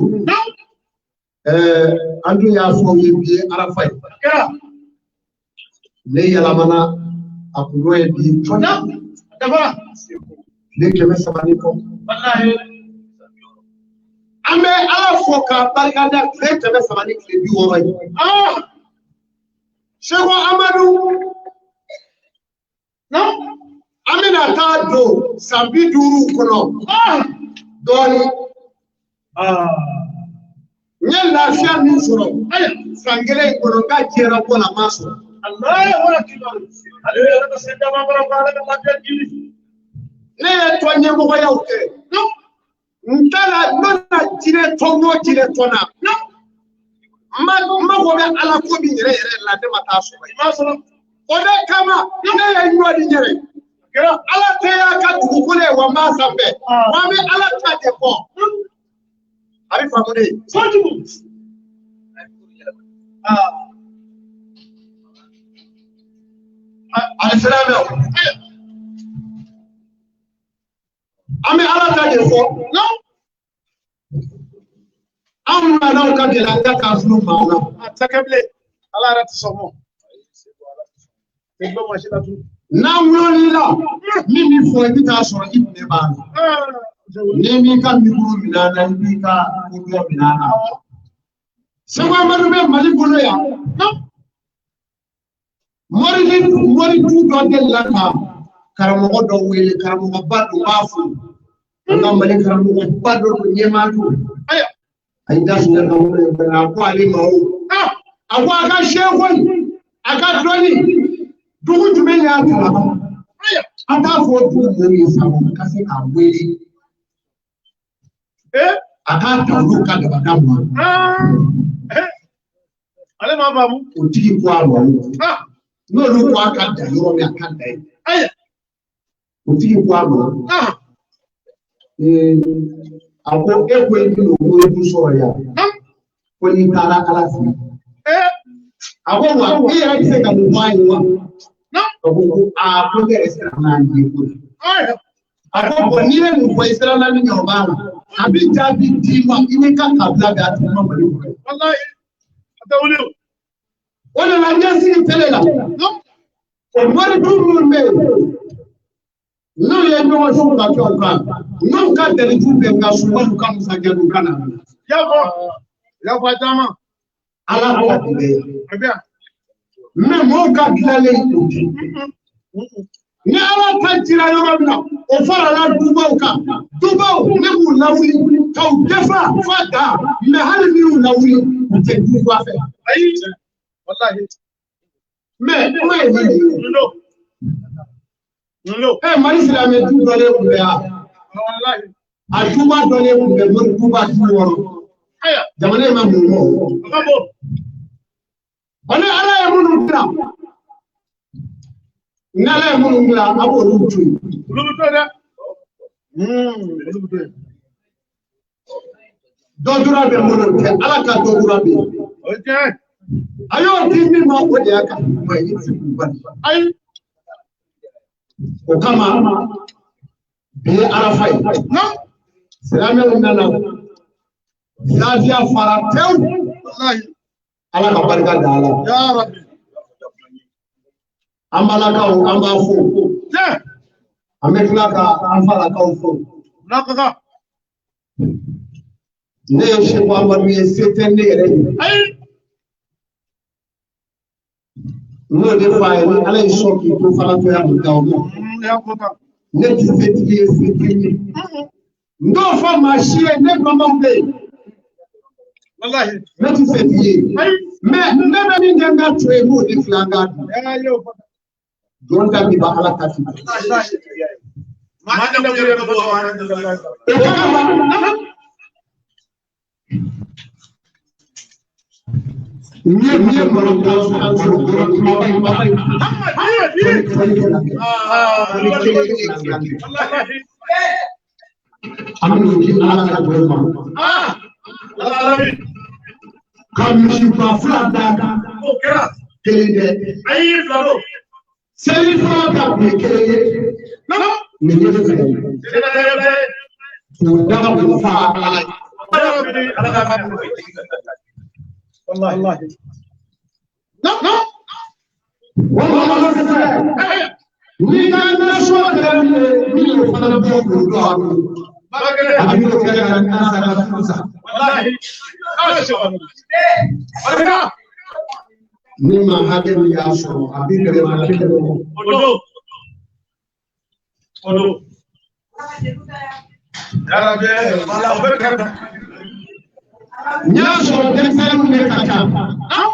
an dun y'a fɔ aw ye bi ye arafa ye. Ne yɛlɛmana a kun ye bi cɔnya. Tile 300 ni kɔ. An bɛ ala fɔ k'a barikada tile 300 ni tile 60 ye. Seko Amadu an bɛna taa don san 50 kɔnɔ dɔɔnin. N ye lafiya min sɔrɔ san kelen in kɔnɔ n ka diɲɛlabɔ la n m'a sɔrɔ. Ne ye tɔn ɲɛmɔgɔyaw kɛ. N taara n donna jinɛ tɔn o jinɛ tɔn na. N mago bɛ ala ko min yɛrɛ yɛrɛ la ne ma taa sɔrɔ. O de kama ne ye ɲɔ di n yɛrɛ. Ala tɛ y'a ka dugukolo ye wa n b'a sanfɛ. Wa n bɛ ala ta de kɔ. A bɛ faamu de. Alisilamɛw. An bɛ ala ta de fɔ. Anw nanaw ka gɛlɛn an ka taa furu maa la. A tɛ kɛ bilen. Ala yɛrɛ tɛ sɔn mɔ. N'an wulila la min b'i fɔ i bɛ taa sɔrɔ i kun b'a la. N'i m'i ka mikoro minɛ a la i b'i ka kodɔn minɛ a la. Seko Amadu bɛ Mali kɔnɔ yan. Mori du dɔ delila ka karamɔgɔ dɔ wele, karamɔgɔba dɔ b'a fo. An ka Mali karamɔgɔba dɔ don, ɲɛmaa don. A y'i da sunjata ka wele a ko ale ma o. A ko a ka seko a ka dɔnni dugu jumɛn y'a kalan? An t'a fɔ dugu mɔgɔw ye sa o ka se k'a wele. A k'a ta olu ka dabada ma. Ale ma faamu. O tigi ko a ma o. N'olu ko a ka dan yɔrɔ min a ka dan yen. O tigi ko a ma. A ko e ko i bɛna o du sɔrɔ yan. Ko n'i taara Ala fɛ yen. A ko wa e yɛrɛ bɛ se ka nin bɔ a ye wa? A ko ko aa ko ne yɛrɛ siranna an ye ko la. A ko bɔn n'i ye nin fɔ i siranna min ɲɛ o b'a la. A bɛ jaabi d'i ma i n'i ka kabila bɛɛ a t'i ma Mali kɔnɔ. Walayi a tɛ wuli o. O de la n ɲɛ sigi tele la. O moridu minnu bɛ yen n'u ye ɲɔgɔn su ka kɛ o kan n'u ka dalilu bɛ n ka so wali u ka masakɛ n'u ka na. I y'a fɔ a caman. Ala ka dɛmɛ yan. A bɛ yan. Mɛ mɔgɔw ka dilanlen o tɛ. Ni Ala ta jira yɔrɔ min na o farala dubaw kan. Dubaw ne b'u lawuli k'u dɛfɛ f'a dan mɛ hali n'i y'u lawuli u tɛ duba fɛ. Ayi. Walahi. Mɛ kuma ye min ye. Nulo. Nulo. Mali silamɛ du dɔlen tun bɛ yan. Walahi. A duba dɔlen tun bɛ mori duba du wɔɔrɔ. Ayiwa. Jamana in ma mun bɔ. A ka bon. Wa ni Ala ye minnu dilan. Ni Ala ye minnu dilan a b'olu to yen. Olu bɛ to yen dɛ. Olu bɛ to yen. Dɔ dura bɛ minnu kɛ Ala ka dɔ dura bɛ yen. O ye tiɲɛ ye. A y'o di min ma o de y'a ka kuma ye i tɛ se k'u bali. Ayi. O kama bi ye Arafa ye. Silamɛw nana lafiya fara pewu. Walahi. Ala ka barika da a la. Ya Rabbi. An balakaw an b'a fo. Tiɲɛ. An bɛ tila ka an falakaw fo. N'a ka kan. Ne ye Seku Amadu ye se tɛ ne yɛrɛ ye. Ayi. N'o de fɔ a ye ni Ala ye sɔn k'i to falatɔya mun da o ma. I y'a fɔ tan. Ne ti setigi ye se tɛ n ye. N t'o fɔ maa si ye ne balimaw bɛ yen. Walahi. Ne ti setigi ye. Ayi. Mɛ ne bɛ min kɛ n ka to yen n b'o de filɛ an k'a dun. Ɛ y'o fɔ tan. Jɔn ta bi ban Ala ta ti ban. Walahi. O kama n ye balontan an sɔrɔ kumaba in kumaba in. Walahi. An bɛ n'o di Ala ka jɔn ma. Ala Alabi. Ka misiba fila d'a kan. O kɛra. Kelen tɛ. Ayi fila don. Seli fila ta kun ye kelen ye. Nin ye fila ye. Sɛgɛ tɛ dɛ. K'o da k'o fa Ala ye. Ya Rabbi. Ala ka kɛ. Walahi. O ma se n'i ka nasɔn kɛra min ye min y'o fana bɔ k'o don a kun. Baara kelen. A bɛ n'o kɛ ka na sa ka furu sa. Walahi. Ala Seku Amadu. Barika. Ni maa hakɛ min y'a sɔrɔ a bɛ gɛrɛ maa kelen kɔ. O don. O don. Ya Rabbi. Wala o bɛɛ bɛ kɛrɛfɛ. N y'a sɔrɔ denmisɛnninw de ka ca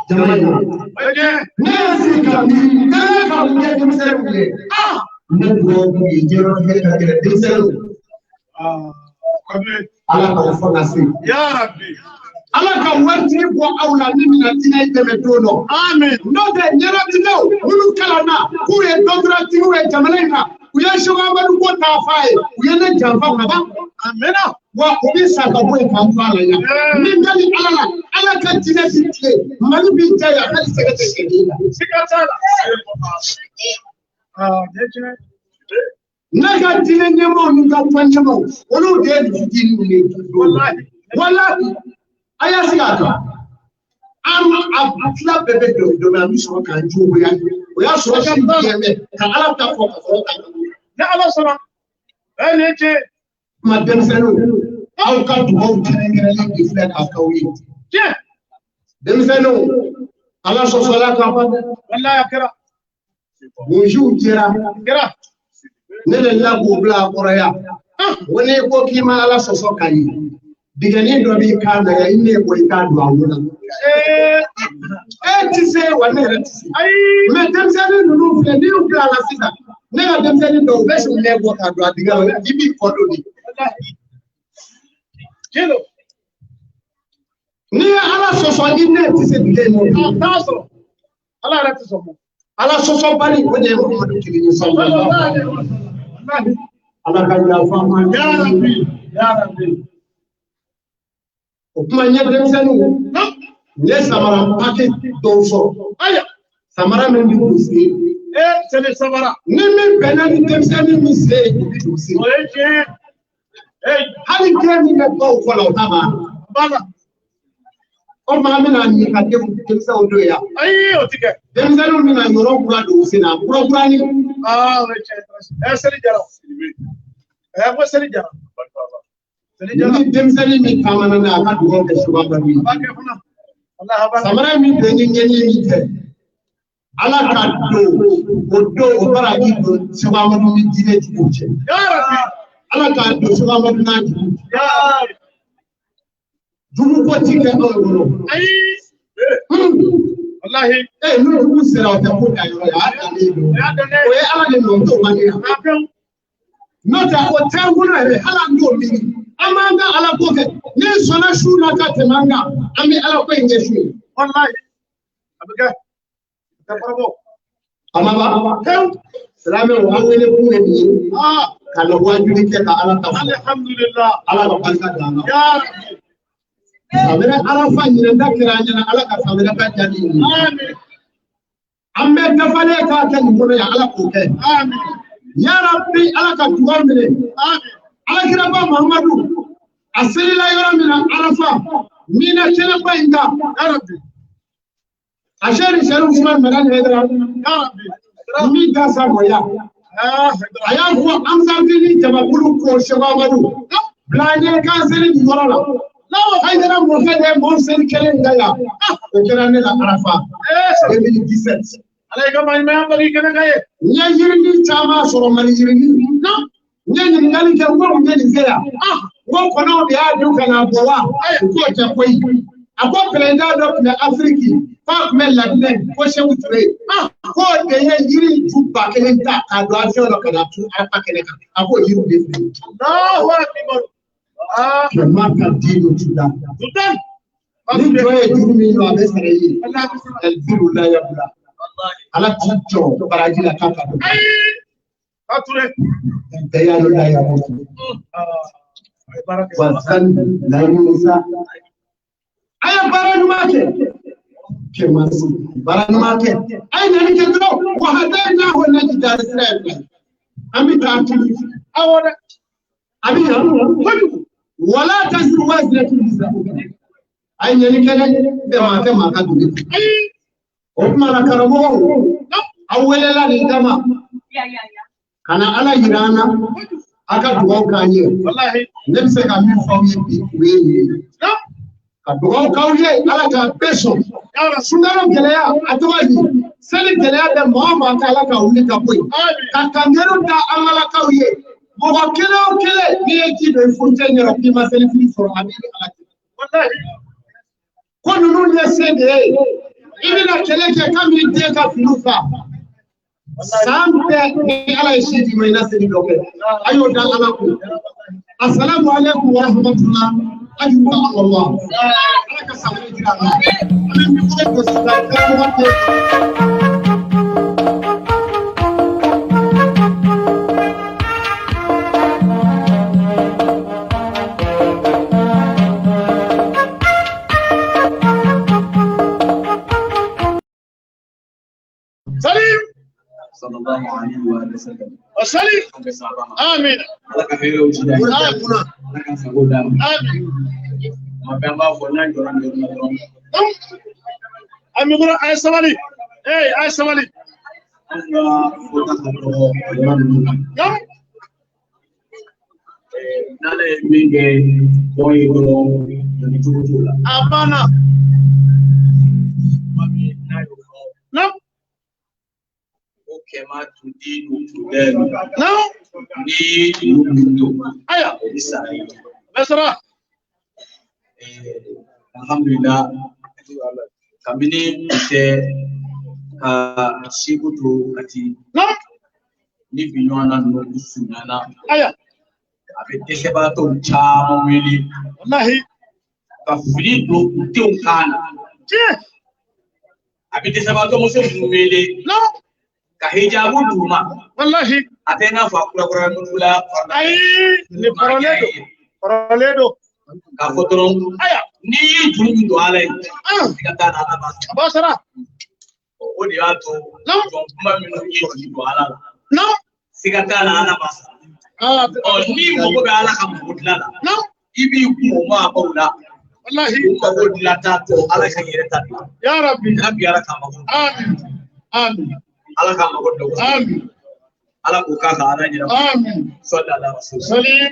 jama in na. O ye tiɲɛ. Ne y'a sigi ka miiri ne yɛrɛ ka mun kɛ denmisɛnninw ye. Ne dugawu k'u ye diɲɛlatigɛ ka gɛlɛn denmisɛnninw. Kabini. Ala k'aw fanga se. Ya Rabbi. Ala ka waritigi bɔ aw la min bɛna diinɛ dɛmɛ don dɔ. Amin. N'o tɛ ɲɛnatigɛw minnu kalanna k'u ye dɔnkuratigiw ye jamana in na u ye Seku Amadu ko t'a f'a ye u ye ne janfa ka ban. Amina. Wa u bɛ sa ka bɔ yen k'an to a la yan. Min dali Ala la Ala ka diinɛ bi tile Mali bi diya yan hali sɛgɛ tɛ kɛ den la. Siga t'a la. Nin ye tiɲɛ. Ne ka diinɛ ɲɛmaaw ni n ka tɔn ɲɛmaaw olu de ye dusutigiw ye. Walahi. Walahi a y'a sigi a kan. An a tila bɛɛ bɛ don don min an bɛ sɔrɔ k'an juguya. O y'a sɔrɔ si diɲɛ bɛ ka Ala ta fɔ ka sɔrɔ ka. Ni Ala sɔnna. Nin ye tiɲɛ. Kuma denmisɛnninw aw ka dugawu kɛrɛnkɛrɛnlen de filɛ k'a k'aw ye. Tiɲɛ. Denmisɛnninw Ala sɔsɔla ka ban dɛ. Walahi a kɛra. Bonjour jɛra. Ne de la k'o bila a kɔrɔ yan. Ko n'i ko k'i ma Ala sɔsɔ ka ye, dingɛnin dɔ b'i kan na yan, i ne ko i k'a don a wo la. E ti se wa ne yɛrɛ ti se. Mɛ denmisɛnnin ninnu filɛ, n'i y'u bila a la sisan, ne ka denmisɛnnin dɔw u bɛ sugunɛ bɔ k'a don a dingɛ la, i b'i kɔ don de. N'i ye Ala sɔsɔ i ne ti se dingɛ in kɔnɔ. A t'a sɔrɔ. Ala yɛrɛ ti sɔn. Ala sɔsɔbali o de ye Muhamadu kelen ye sallallahu alaihi wa sallam. Ala ka yafa an ma. Ya Rabbi, ya Rabbi. O kuma n ye denmisɛnninw, n ye samara pake dɔw sɔrɔ. Ayiwa. Samara min bɛ don sen. Seli samara. Ni min bɛnna ni denmisɛnnin min sen ye, o bɛ don sen. O ye tiɲɛ ye. Hali den min bɛ baw kɔ la, o ta b'a la. B'a la. O tuma an bɛna nin ka denmisɛnw don yan. Ayi, o ti kɛ. Denmisɛnninw bɛna yɔrɔ kura don u sen na, kura kurani. Aa, o ye tiɲɛ ye. Seli jara. Ko seli jara. Seli jara. Ni denmisɛnnin min taamana n'a ye, a ka dugawu kɛ suba balo ye. A b'a kɛ fana. Walahi, a b'a kɛ. Samara min bɛ ni ɲɛɲɛ min kɛ, Ala ka don o don o baraji don Segu Amadu ni diinɛ juguw cɛ. Ya Rabbi. Ala k'a don Segu Amadu n'a juguw cɛ. Ya Rabbi. Jugu ko ti kɛ anw bolo. Ayi. Walahi. N'o jugu sera o tɛ ko da yɔrɔ ye, a y'a dannen don. O y'a dannen ye. O ye Ala de nɔ t'o man di yan. A pewu. N'o tɛ o tɛ an bolo yɛrɛ, hali an t'o miiri. An b'an ka Ala ko kɛ. N'i sɔnna su la ka tɛmɛ an kan, an bɛ Ala ko in kɛ su ye. Walahi. A bɛ kɛ. A tɛ kɔrɔbɔ. A ma ban. Pewu. Silamɛw, an wele kun ye nin ye. Aa. Ka na waajuli kɛ ka Ala ta fɔ. Alhamdulillah. Ala ka barika don an na. Ya Rabbi. Sanwɛrɛ Arafa ɲinɛ ta kɛra an ɲɛna, Ala ka sanwɛrɛ ta diya ni nin ye. Amin. An bɛ dafalen k'a kɛ nin kɔnɔ yan, Ala k'o kɛ. Amin. Ya Rabbi, Ala ka dugawu minɛ. Amin. Alakiraba Muhamadu, a selila yɔrɔ min na Arafa, mina kɛnɛba in kan. Ya Rabbi. A sɛri sɛri Usman Madani Hayidara. Ya Rabbi. Min ka sa mɔya. Ah, A y'a fɔ Ansarudini jamakulu ko Segu Amadu, bila an ye k'an seli nin yɔrɔ la. Hayidara mɔkɛ de ye mɔɔ seli kelen in da yan. O kɛra ne la Arafa. 2017. Ala y'i ka maɲumanya bali kɛnɛ kan ye. N ye yirinin caman sɔrɔ, Mali yirinin. N ye ɲininkali kɛ, n ko mun ye nin kɛ yan? N ko kɔnɔw de y'a dun ka n'a bɔ wa? U k'o tɛ koyi. A ko pɛrɛnda dɔ tun bɛ Afiriki, k'a tun bɛ Laginɛ, ko Seku Ture. K'o de ye yiri ju 1000 ta k'a don avion la ka na turu Arafa kɛnɛ kan. A k'o yiriw de filɛ. Allahu akbar. Ah, Kɛmɛ ka di n'o tu da. Sultan. Ni jɔ ye juru min don, a bɛ sara i ye. Allah bɛ sara. Ɛlibiru la yabula. Ala t'i jɔ baraji la k'a ka don. Ayi. A Ture. Bɛɛ y'a dɔn la yabula. Ah, a ye baara kɛ. Wa sani layimusa. A ye baara ɲuman kɛ. Kɛmɛ si. Baara ɲuman kɛ. A ye ɲani kɛ dɔrɔn. Wa hadayi n'a ko naji daara sira ye fila ye. An bɛ taa tulu. Awɔ dɛ. A bɛ yan. Kojugu. Wala taziru waziratun wizra ukhra. A ye ɲani kɛ dɛ. Bɛɛ maa tɛ maa ka dugu. Ayi. O tuma na karamɔgɔw, aw welela nin kama. Ka na Ala yira an na, a ka dugawu k'an ye. Walahi. Ne bɛ se ka min fɔ aw ye bi, o ye nin ye. Naam. Ka dugawu k'aw ye, Ala k'a bɛɛ sɔn. Ya Rabbi. Sunkalo gɛlɛya, a tɔgɔ ye di? Seli gɛlɛya bɛ maa o maa kan, Ala ka wuli ka bɔ yen. Amin. Ka kangariw da an balakaw ye. Mɔgɔ kelen o kelen, n'i ye ji don i furucɛ ɲɛrɛ k'i ma selifini sɔrɔ, a b'i ni Ala cɛ. Walahi. Ko ninnu ye se de ye. I bɛna kɛlɛ kɛ kabini den ka finiw fa. San bɛɛ ni Ala ye si d'i ma, i na seli dɔ kɛ. A y'o da Ala kun. Asalamu alaikum wa rahmatullah. Ayiwa Allah. Ala ka sabali jira an na. An bɛ mikoro gosi ka karamɔgɔ tɛ. Salim. Sallallahu alaihi wa sallam. Salim. Amin. Ala ka hɛrɛw ci da ye. Amin. Ala ka sago d'a ma. Amin. Tuma bɛɛ an b'a fɔ n'an jɔra nin yɔrɔ la dɔrɔn. A mikoro, a ye sabali. Ee, a ye sabali. Anw ka fɔta ka dɔgɔ o yɔrɔ ninnu na. Naam. N'ale ye min kɛ bɔn ye dɔrɔn, jɔnni cogo t'o la. A banna. Tuma min n'a y'o fɔ, Naam. ko Kɛma tudinu tudɛnu. Naam. N'i ye juru min don, Aya. o bɛ sara i ye. A bɛ sara. Alhamdulillah, kabini u tɛ ka seko to Kati. Naam. Ni bi ɲɔgɔn na ninnu surunyana, Aya. a bɛ dɛsɛbaatɔw caman wele Wallahi. ka fini don u denw kan na. Tiɲɛ. A bɛ dɛsɛbaatɔ muso minnu wele Naam. ka hijabu d'u ma. Wallahi. A tɛ i n'a fɔ a kurakuraya la. Ayi, nin kɔrɔlen don. Kɔrɔlen don. K'a fɔ dɔrɔn, Aya. n'i ye juru min don Ala ye, Ah. i ka taa Ala b'a sara. A b'a sara. O de y'a to Naam. jɔn kuma minnu ye juru don Ala la, Naam. siga t'a la Ala b'a sara. Ah. Ɔ, n'i mago bɛ Ala ka mago dilan la, Naam. i b'i kun o maabaw la. Wallahi. U mago dilan t'a tɔ Ala ka yɛrɛ ta dilan. Ya Rabbi. Rabbi, Ala ka mago. Amin. Amin. Ala ka mago dilan. Amin. Ala k'o k'a ka Ala ɲɛna. Amin. Sɔli ala rasul. Salim.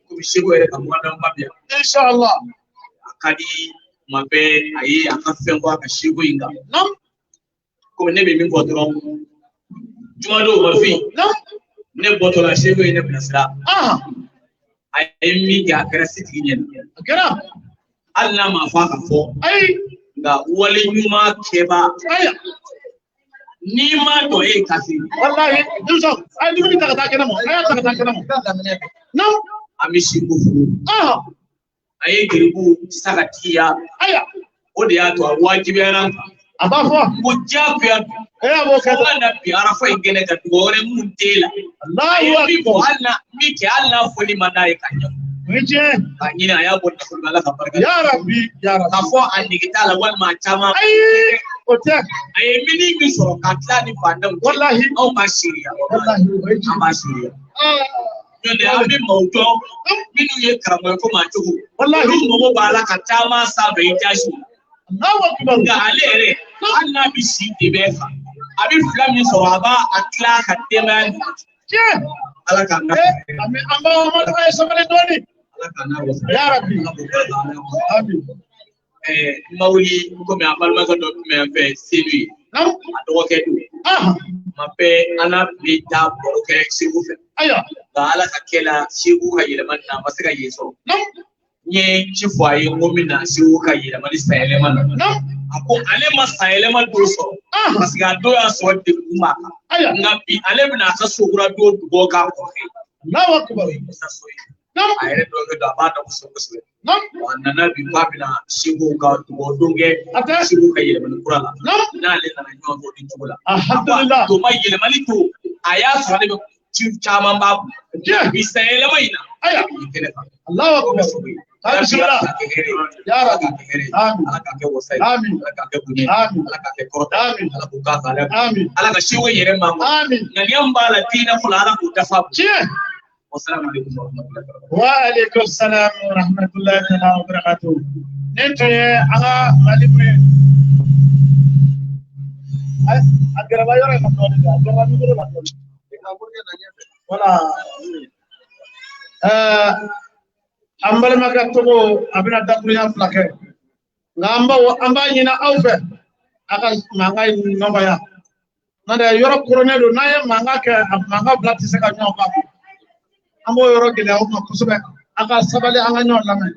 Komi seko yɛrɛ ka mɔgɔ bi yan. Inshallah. A ka di tuma bɛɛ a ye a ka fɛn bɔ a ka seko in kan. Naam. Komi ne bɛ min fɔ dɔrɔn, jumadon ma fin. Naam. Ne bɔtɔ la seko ye ne bilasira. Ah. A ye min kɛ a kɛra setigi ɲɛna. A kɛra. Hali n'a ma fɔ a ka fɔ. Ayi. Nka wale ɲuman kɛba. Aya. N'i ma dɔn e ye kafiri. Wallahi. Denmisɛnw, a ye dumuni ta ka taa kɛnɛ ma. A y'a ta ka taa kɛnɛ ma. Naam. An bɛ seko fo. Ah. A ye geribu sagatiya. Aya. O de y'a to a wajibiyara an kan. A b'a fɔ. Ko diyagoya don. E y'a b'o kɛ. Fo ka na bi arafa in kɛnɛ kan dugawu wɛrɛ mun t'e la. A ye Allahu min fɔ akbar. hali n'a min kɛ hali n'a fɔli man d'a ye ka ɲɛ. O ye tiɲɛ. K'a ɲini a y'a bɔ nafolo la Ala ka barika. Ya Rabbi. Ya K'a Rabbi. fɔ a nege t'a la walima a caman. Ayi. O tɛ. A ye mini min sɔrɔ ka tila ni fantanw cɛ. Wallahi. Anw b'a seereya. Wallahi. O ye An tiɲɛ. b'a seereya. Ah. N'o tɛ an bɛ maaw dɔn minnu ye karamɔgɔ ye komi a cogo. Wallahi. Olu mago b'a la ka caman sanfɛ i jasi. Allahu akbar. Nka ale yɛrɛ hali n'a bɛ si de bɛ kan, a bɛ fila min sɔrɔ a b'a a tila a ka denbaya ni ɲɔgɔn cɛ. Tiɲɛ. Ala k'an na Eh, an bɛ an b'a Amadu a ye sabali dɔɔni. Ala k'an na wasa. Ya Rabbi. Ala k'o kɛ k'an na wasa. Amin. N ma wuli komi an balimakɛ dɔ tun bɛ yan fɛ Senu ye. Naam. A dɔgɔkɛ don. Ah. Tuma bɛɛ an n'a tun bɛ taa baro kɛ Segu fɛ. Ayiwa. Nka Ala ka kɛ la Segu ka yɛlɛma nin na a ma se ka yen sɔrɔ. Naam. N ye ci fɔ a ye n ko n bɛ na Segu ka yɛlɛmali sanyɛlɛma na. Naam. A ko ale ma sanyɛlɛma don sɔrɔ. Ah. Parce que a don y'a sɔrɔ degun b'a kan. Ayiwa. Nka bi ale bɛna a ka sokura don dugawu k'a kɔrɔkɛ ye. Allahu akbar. O ye Musa so ye. Naam. A yɛrɛ dɔgɔkɛ don a b'a dɔn kosɛbɛ kosɛbɛ. Naam. Wa a nana bi k'a bɛna Segu ka dugawu don kɛ A tɛ. Segu ka yɛlɛmali kura la. Naam. N'ale nana ɲɔgɔn fɛ o ni cogo la. Alhamdulillah. To ma yɛlɛmali to a y'a sɔrɔ ale bɛ ci caman b'a kun. Tiɲɛ. Bi sanyɛlɛma in na. Ayiwa. Nin kɛnɛ kan. Allahu akbar. Ala Bismillah. k'a kɛ hɛrɛ ye. Ya Ala Rabbi. k'a kɛ hɛrɛ ye. Amin. Ala k'a kɛ wasa ye. Amin. Ala k'a kɛ bonya ye. Amin. Ala k'a kɛ kɔrɔta ye. Amin. Ala k'o k'a kan Ala Amin. Ala ka seko yɛrɛ ma. Amin. Ŋaniya min b'a la diinɛ fɔlɔ Ala k'o dafa. Tiɲɛ. Wasalamu alaikum warahmatullahi wabarakatuh. Wa alaikum salam wa rahmatullahi ta'ala wa barakatuh. Nin tun ye an ka Malimu ye. A gɛrɛla yɔrɔ in na dɔɔnin dɛ, a gɛrɛla micro la dɔɔnin. Voilà. An balimakɛ Togo a bɛna dakurunya fila kɛ. Nka an b'a ɲini aw fɛ a ka mankan in nɔgɔya. N'o tɛ yɔrɔ koronnen don, n'an ye mankan kɛ a mankan fila tɛ se ka ɲɔgɔn kan. An b'o yɔrɔ gɛlɛya aw ma kosɛbɛ. A ka sabali an ka ɲɔgɔn lamɛn.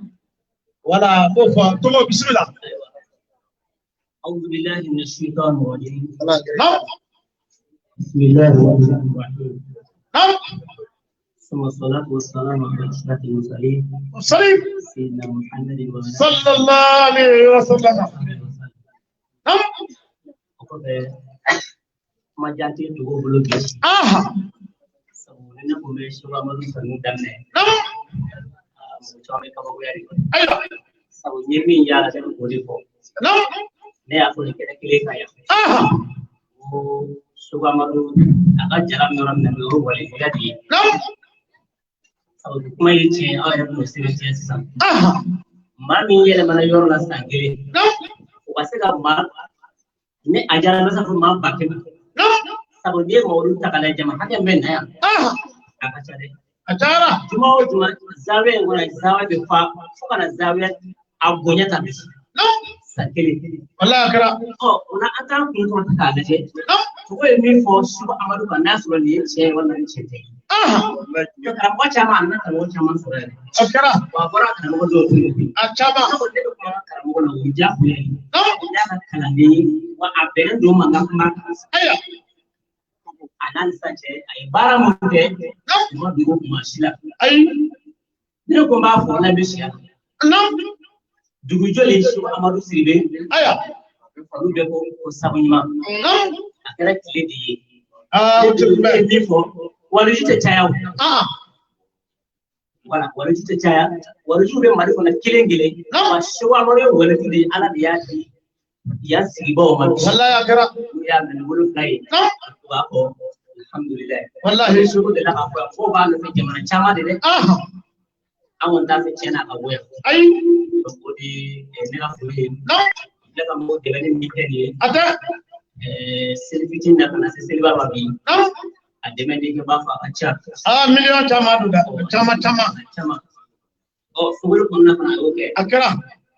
Voilà, n b'o fɔ. Togo bisimila. أعوذ بالله من الشيطان الرجيم. Naam. بسم الله الرحمن الرحيم. Naam. ثم الصلاة والسلام على أشرف المرسلين Salim. سيدنا محمد وعلى Sallallahu alaihi wa sallam. آله وسلم. Naam. O kɔfɛ kuma jan tɛ Togo bolo bi. Aha. Sabu ni ne kun bɛ Seko Amadu sanu daminɛ, Naam. mɔgɔ caman bɛ kabakoya de. Ayiwa. Sabu n ye min y'a la ne bɛ k'o de fɔ. Naam. Ne y'a fɔ nin kɛnɛ kelen kan yan. Aha. Ko Seko Amadu a ka jala min yɔrɔ min na o ye waleya de ye. Naam. Sabu kuma ye tiɲɛ aw yɛrɛ bɛn'o sɛbɛntiya sisan. Aha. Maa min yɛlɛmana yɔrɔ la san kelen, Naam. o ka se ka maa ni a diyara n bɛ se k'a fɔ maa 100,000. Naam. Sabu n'i ye mɔgɔw ta k'a lajɛ jama hakɛ min bɛ na yan, Aha. a ka ca dɛ. A cayara. Juma o juma zawiya in kɔnɔ zawiya bɛ fa fo ka na zawiya a bonya ta bi. Naam. San kelen. Walahi a kɛra. Ɔ, o la an t'an kun kɔrɔta k'a lajɛ. Sogo ye min fɔ Seko Amadu kan, n'a sɔrɔ nin ye tiɲɛ ye walima nin tiɲɛ tɛ. Karamɔgɔ caman, a nana karamɔgɔ caman sɔrɔ yɛrɛ. A kɛra. Wa a bɔra karamɔgɔ dɔw fɛ yen. A caman. Ne ko ne bɛ kuma karamɔgɔ la, o ye diyagoya ye. Ne y'a ka kalanden ye, wa a bɛnnen don ma n ka kuma kan. Ayiwa. A n'a ni sisan cɛ, a ye baara min kɛ, u ma dogo maa si la. Ayi. Ne ko n b'a fɔ, n'a bɛ si la. Dugu jɔlen Seko Amadu Sidibe. Ayiwa. Olu bɛɛ ko ko sabu ɲuman. A kɛra tile de ye. Aa, o tɛ Ne ye min fɔ, waliju tɛ caya o. Wala, waliju tɛ caya. Waliju bɛ Mali kɔnɔ kelen kelen. Wa Seko Amadu ye waliju de ye, Ala de y'a di yan sigibaaw ma. Walahi a kɛra. N'u y'a minɛ wolonfila ye. U b'a fɔ alhamdulilayi. Walahi. Seko de la k'a fɔ yan, mɔgɔw b'a nɔfɛ jamana caman de dɛ. An kɔni t'a fɛ tiɲɛ na a ka bɔ yan. Ayi. Donc o de ye ne ka foli ye. Ne ka mɔgɔw dɛmɛ ni min kɛ nin ye. A tɛ. Seli fitinin na ka na se seliba ma bi. A dɛmɛ de kɛ b'a fɔ a ka ca. Aa, miliyɔn caman don dɛ. Caman caman. Caman. Ɔ, sunkalo kɔnɔna fana a y'o kɛ. A kɛra.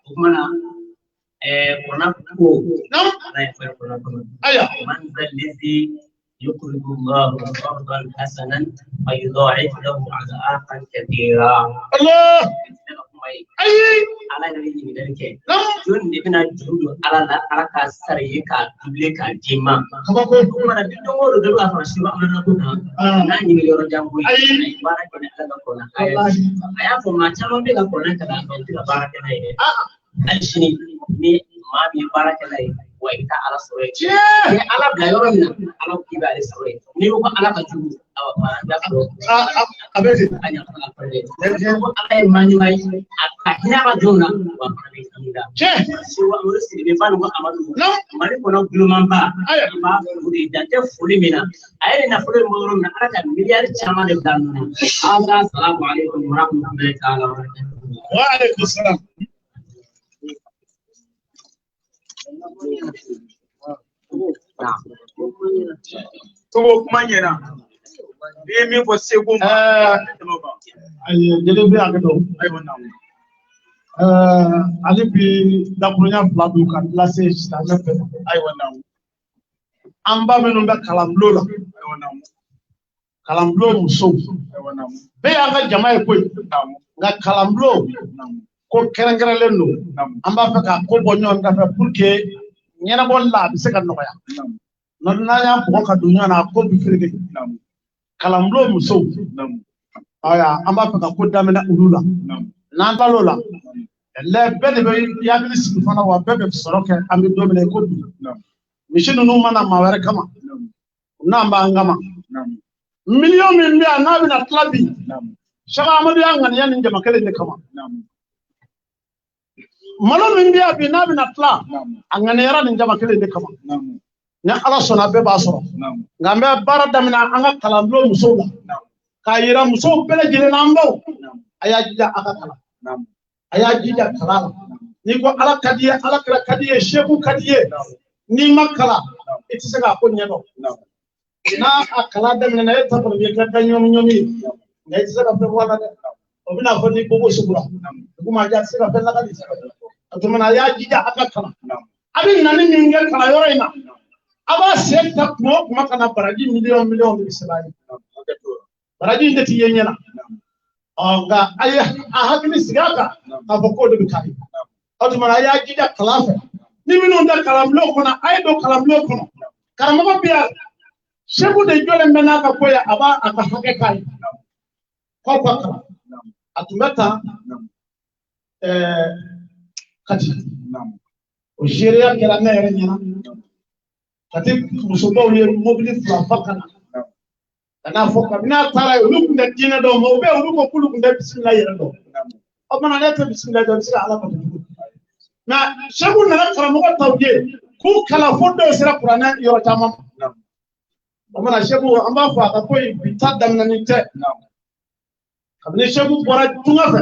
O tuma na, kuranna ko. Ala ye fɔ kuranna kɔnɔ. Ayiwa. Man zalezi yuqridu Allahu qardan hasanan fa yudha'ifu lahu adha'afan kathira. Allah. Ayi. Ala yɛrɛ ye ɲininkali kɛ. Jɔn de bɛna juru don Ala la, Ala k'a sara i ye k'a double k'a d'i ma. Kabako. O tuma na, bi don o don dɔ bɛ ka fara Seko Amadu ko kan. N'a ɲini yɔrɔ jan ko ye. Ayi. A ye baara kɛ ni Ala ka kuranɛ aya ye. A y'a fɔ maa caman bɛ ka kuranɛ kalan nka u tɛ ka baara kɛ n'a ye dɛ. Hali sini ni maa min ye baara kɛ n'a ye, wa i bɛ taa Ala sɔrɔ yen. Tiɲɛ. Ni Ala bila yɔrɔ min na, Ala ko k'i b'ale sɔrɔ yen. N'i ko ko Ala ka jugu, awa i b'a sɔrɔ. A bɛ ten. A ɲa fana fana dɛ. Ko Ala ye maa ɲuman ye, a ka hinɛ a ka jɔnw na, wa fana bɛ hinɛ la. Tiɲɛ. Seko Amadu Sidibe ba ni ko Amadu. Mali kɔnɔ gulomanba. An b'a fo de, dan tɛ foli min na. A ye nin nafolo in bɔ yɔrɔ min na, Ala ka miliyari caman de bila a nɔ na. Hada, salamu aleykum wa rahmatulahi ta'ala wa barakatuhu. Wa aleykum salam. Togo kuma ɲɛna. I ye min fɔ seko ma. Ayi, jeli bɛ hakɛ dɔn. Ayiwa, naamu. Ale bi dakurunya fila don ka lase silamɛ bɛɛ ma. Ayiwa, naamu. An ba minnu bɛ kalanbulon la. Ayiwa, naamu. Kalanbulon musow. Ayiwa, naamu. Bɛɛ y'an ka jama ye koyi. Naamu. Nka kalanbulon Naamu. ko kɛrɛnkɛrɛnlen don. Naamu. An b'a fɛ ka ko bɔ ɲɔgɔn da fɛ pour que ɲɛnabɔli la a bɛ se ka nɔgɔya. Naamu. N'o tɛ n'an y'an bugɔ ka don ɲɔgɔn na, a ko bɛ fereke. Naamu. Kalanbulon musow. Naamu. Ayiwa, an b'a fɛ ka ko daminɛ olu la. Naamu. N'an tilal'o la, lɛ bɛɛ de bɛ hakili sigi fana, wa bɛɛ bɛ sɔrɔ kɛ an bɛ don min na i ko bi. Naamu. Misi ninnu mana maa wɛrɛ kama, Naamu. n'an b'an kama. Naamu. Miliyɔn min bɛ yan n'a bɛna tila bi, Naamu. Seko Amadu y'a ŋaniya nin jama kelen de kama. Naamu. Malo min bɛ yan bi n'a bɛna tila, Naamu. a ŋaniyara nin jama kelen de kama. Naamu. Ni Ala sɔnna, bɛɛ b'a sɔrɔ. Naamu. Nka an bɛ baara daminɛ an ka kalanbulon musow la. Naamu. K'a yira musow bɛɛ lajɛlen na, an baw. Naamu. A y'a jija a ka kalan. Naamu. A y'a jija kalan la. N'i ko Ala ka di ye, Ala kira ka di ye, seku ka di ye. N'i ma kalan, i tɛ se k'a ko ɲɛdɔn. Naamu. N'a a kalan daminɛna, e ta kɔni bɛ kɛ da ɲɔmi ɲɔmi ye. Nka i tɛ se ka fɛn bɔ a la dɛ. O bɛna fɔ ni bobo sugura. Dugu ma jɛ, a tɛ se ka fɛn lakali. O tuma na, a y'a jija a ka kalan. Naamu. A bɛ na ni min kɛ kalanyɔrɔ in na, a b'a sen ta kuma o kuma ka na baraji miliyɔn miliyɔn de bɛ sɛbɛn a ye. Baraji in de ti ye ɲɛ na. Ɔ, nka a ye a hakili sigi a kan k'a fɔ k'o de bɛ k'a ye. O tuma na, a y'a jija kalan fɛ. Ni minnu tɛ kalanbulon kɔnɔ, a ye don kalanbulon kɔnɔ. Karamɔgɔ bɛ yan, Seku de jɔlen bɛ n'a ka ko ye, a b'a a ka hakɛ k'a ye. K'aw ka kalan. A tun bɛ tan Kati. O seereya kɛra ne yɛrɛ ɲɛna. Kati musobaw ye mobili fila fa ka na. Ka n'a fɔ kabini a taara yen, olu tun tɛ diinɛ dɔn, mɛ u bɛ olu ko k'olu tun tɛ bisimila yɛrɛ dɔn. O tuma na, ne tɛ bisimila dɔn, i bɛ se ka Ala bato cogo di? Nka Seku nana karamɔgɔ taw ye k'u kalan fo dɔw sera kuranɛ yɔrɔ caman ma. O tuma na, Seku, an b'a fɔ a ka ko in bi ta daminɛni tɛ. Kabini Seku bɔra tunga fɛ,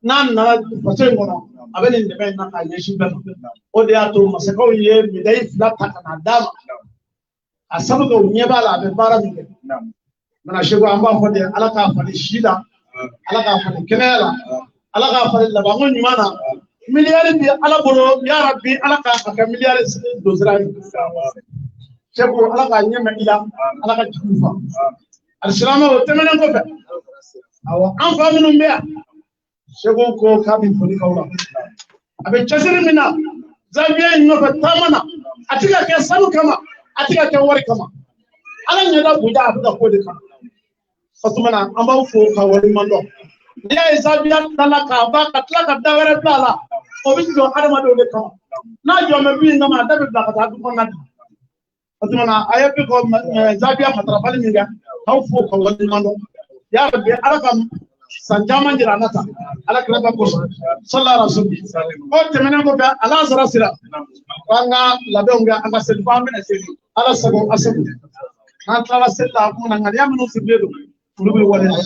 n'a nana faso in kɔnɔ, a bɛ nin dɛmɛ in na k'a ɲɛsin bɛɛ ma. O de y'a to masakɛw ye médaille fila ta ka na d'a ma. A sabu kɛ u ɲɛ b'a la, a bɛ baara min kɛ. Mana Seku, an b'a fɔ de, Ala k'a falen si la, Ala k'a falen kɛnɛya la, Ala k'a falen labanko ɲuman na. Miliyari bi Ala bolo yarabi Ala k'a kɛ miliyari don sira ye. Seko Ala k'a ɲɛ mɛn i la, Ala ka jigin fa. Alisilamɛw o tɛmɛnen kɔfɛ, awɔ an fa minnu bɛ yan, Seko ko k'a bɛ foli k'aw la. A bɛ cɛsiri min na, zawiya in nɔfɛ taama na, a tɛ ka kɛ sanu kama, a tɛ ka kɛ wari kama. Ala ɲɛda bonya a bɛ ka k'o de kama. O tuma na an b'aw fo ka waleɲuman dɔn. N'i y'a ye zawiya tilala k'a ban ka tila ka da wɛrɛ bila a la, o bɛ jɔ adamadenw de kama. N'a jɔ bɛ min kama, a da bɛ bila ka taa du kɔnɔna de. O tuma na a ye bi kɔ zawiya matarafali min kɛ, k'aw fo ka waleɲuman dɔn. Yarabi Ala ka san caman jira an na tan, Ala kira ka kosɔn, sallallahu alaihi wasallam. O tɛmɛnen kɔfɛ, ala sara sira, k'an ka labɛnw kɛ, an ka seli fo an bɛna seli. Ala sago a sago. N'an tilala seli la, a kuma na ŋaniya minnu sirilen don, olu bɛ waleya.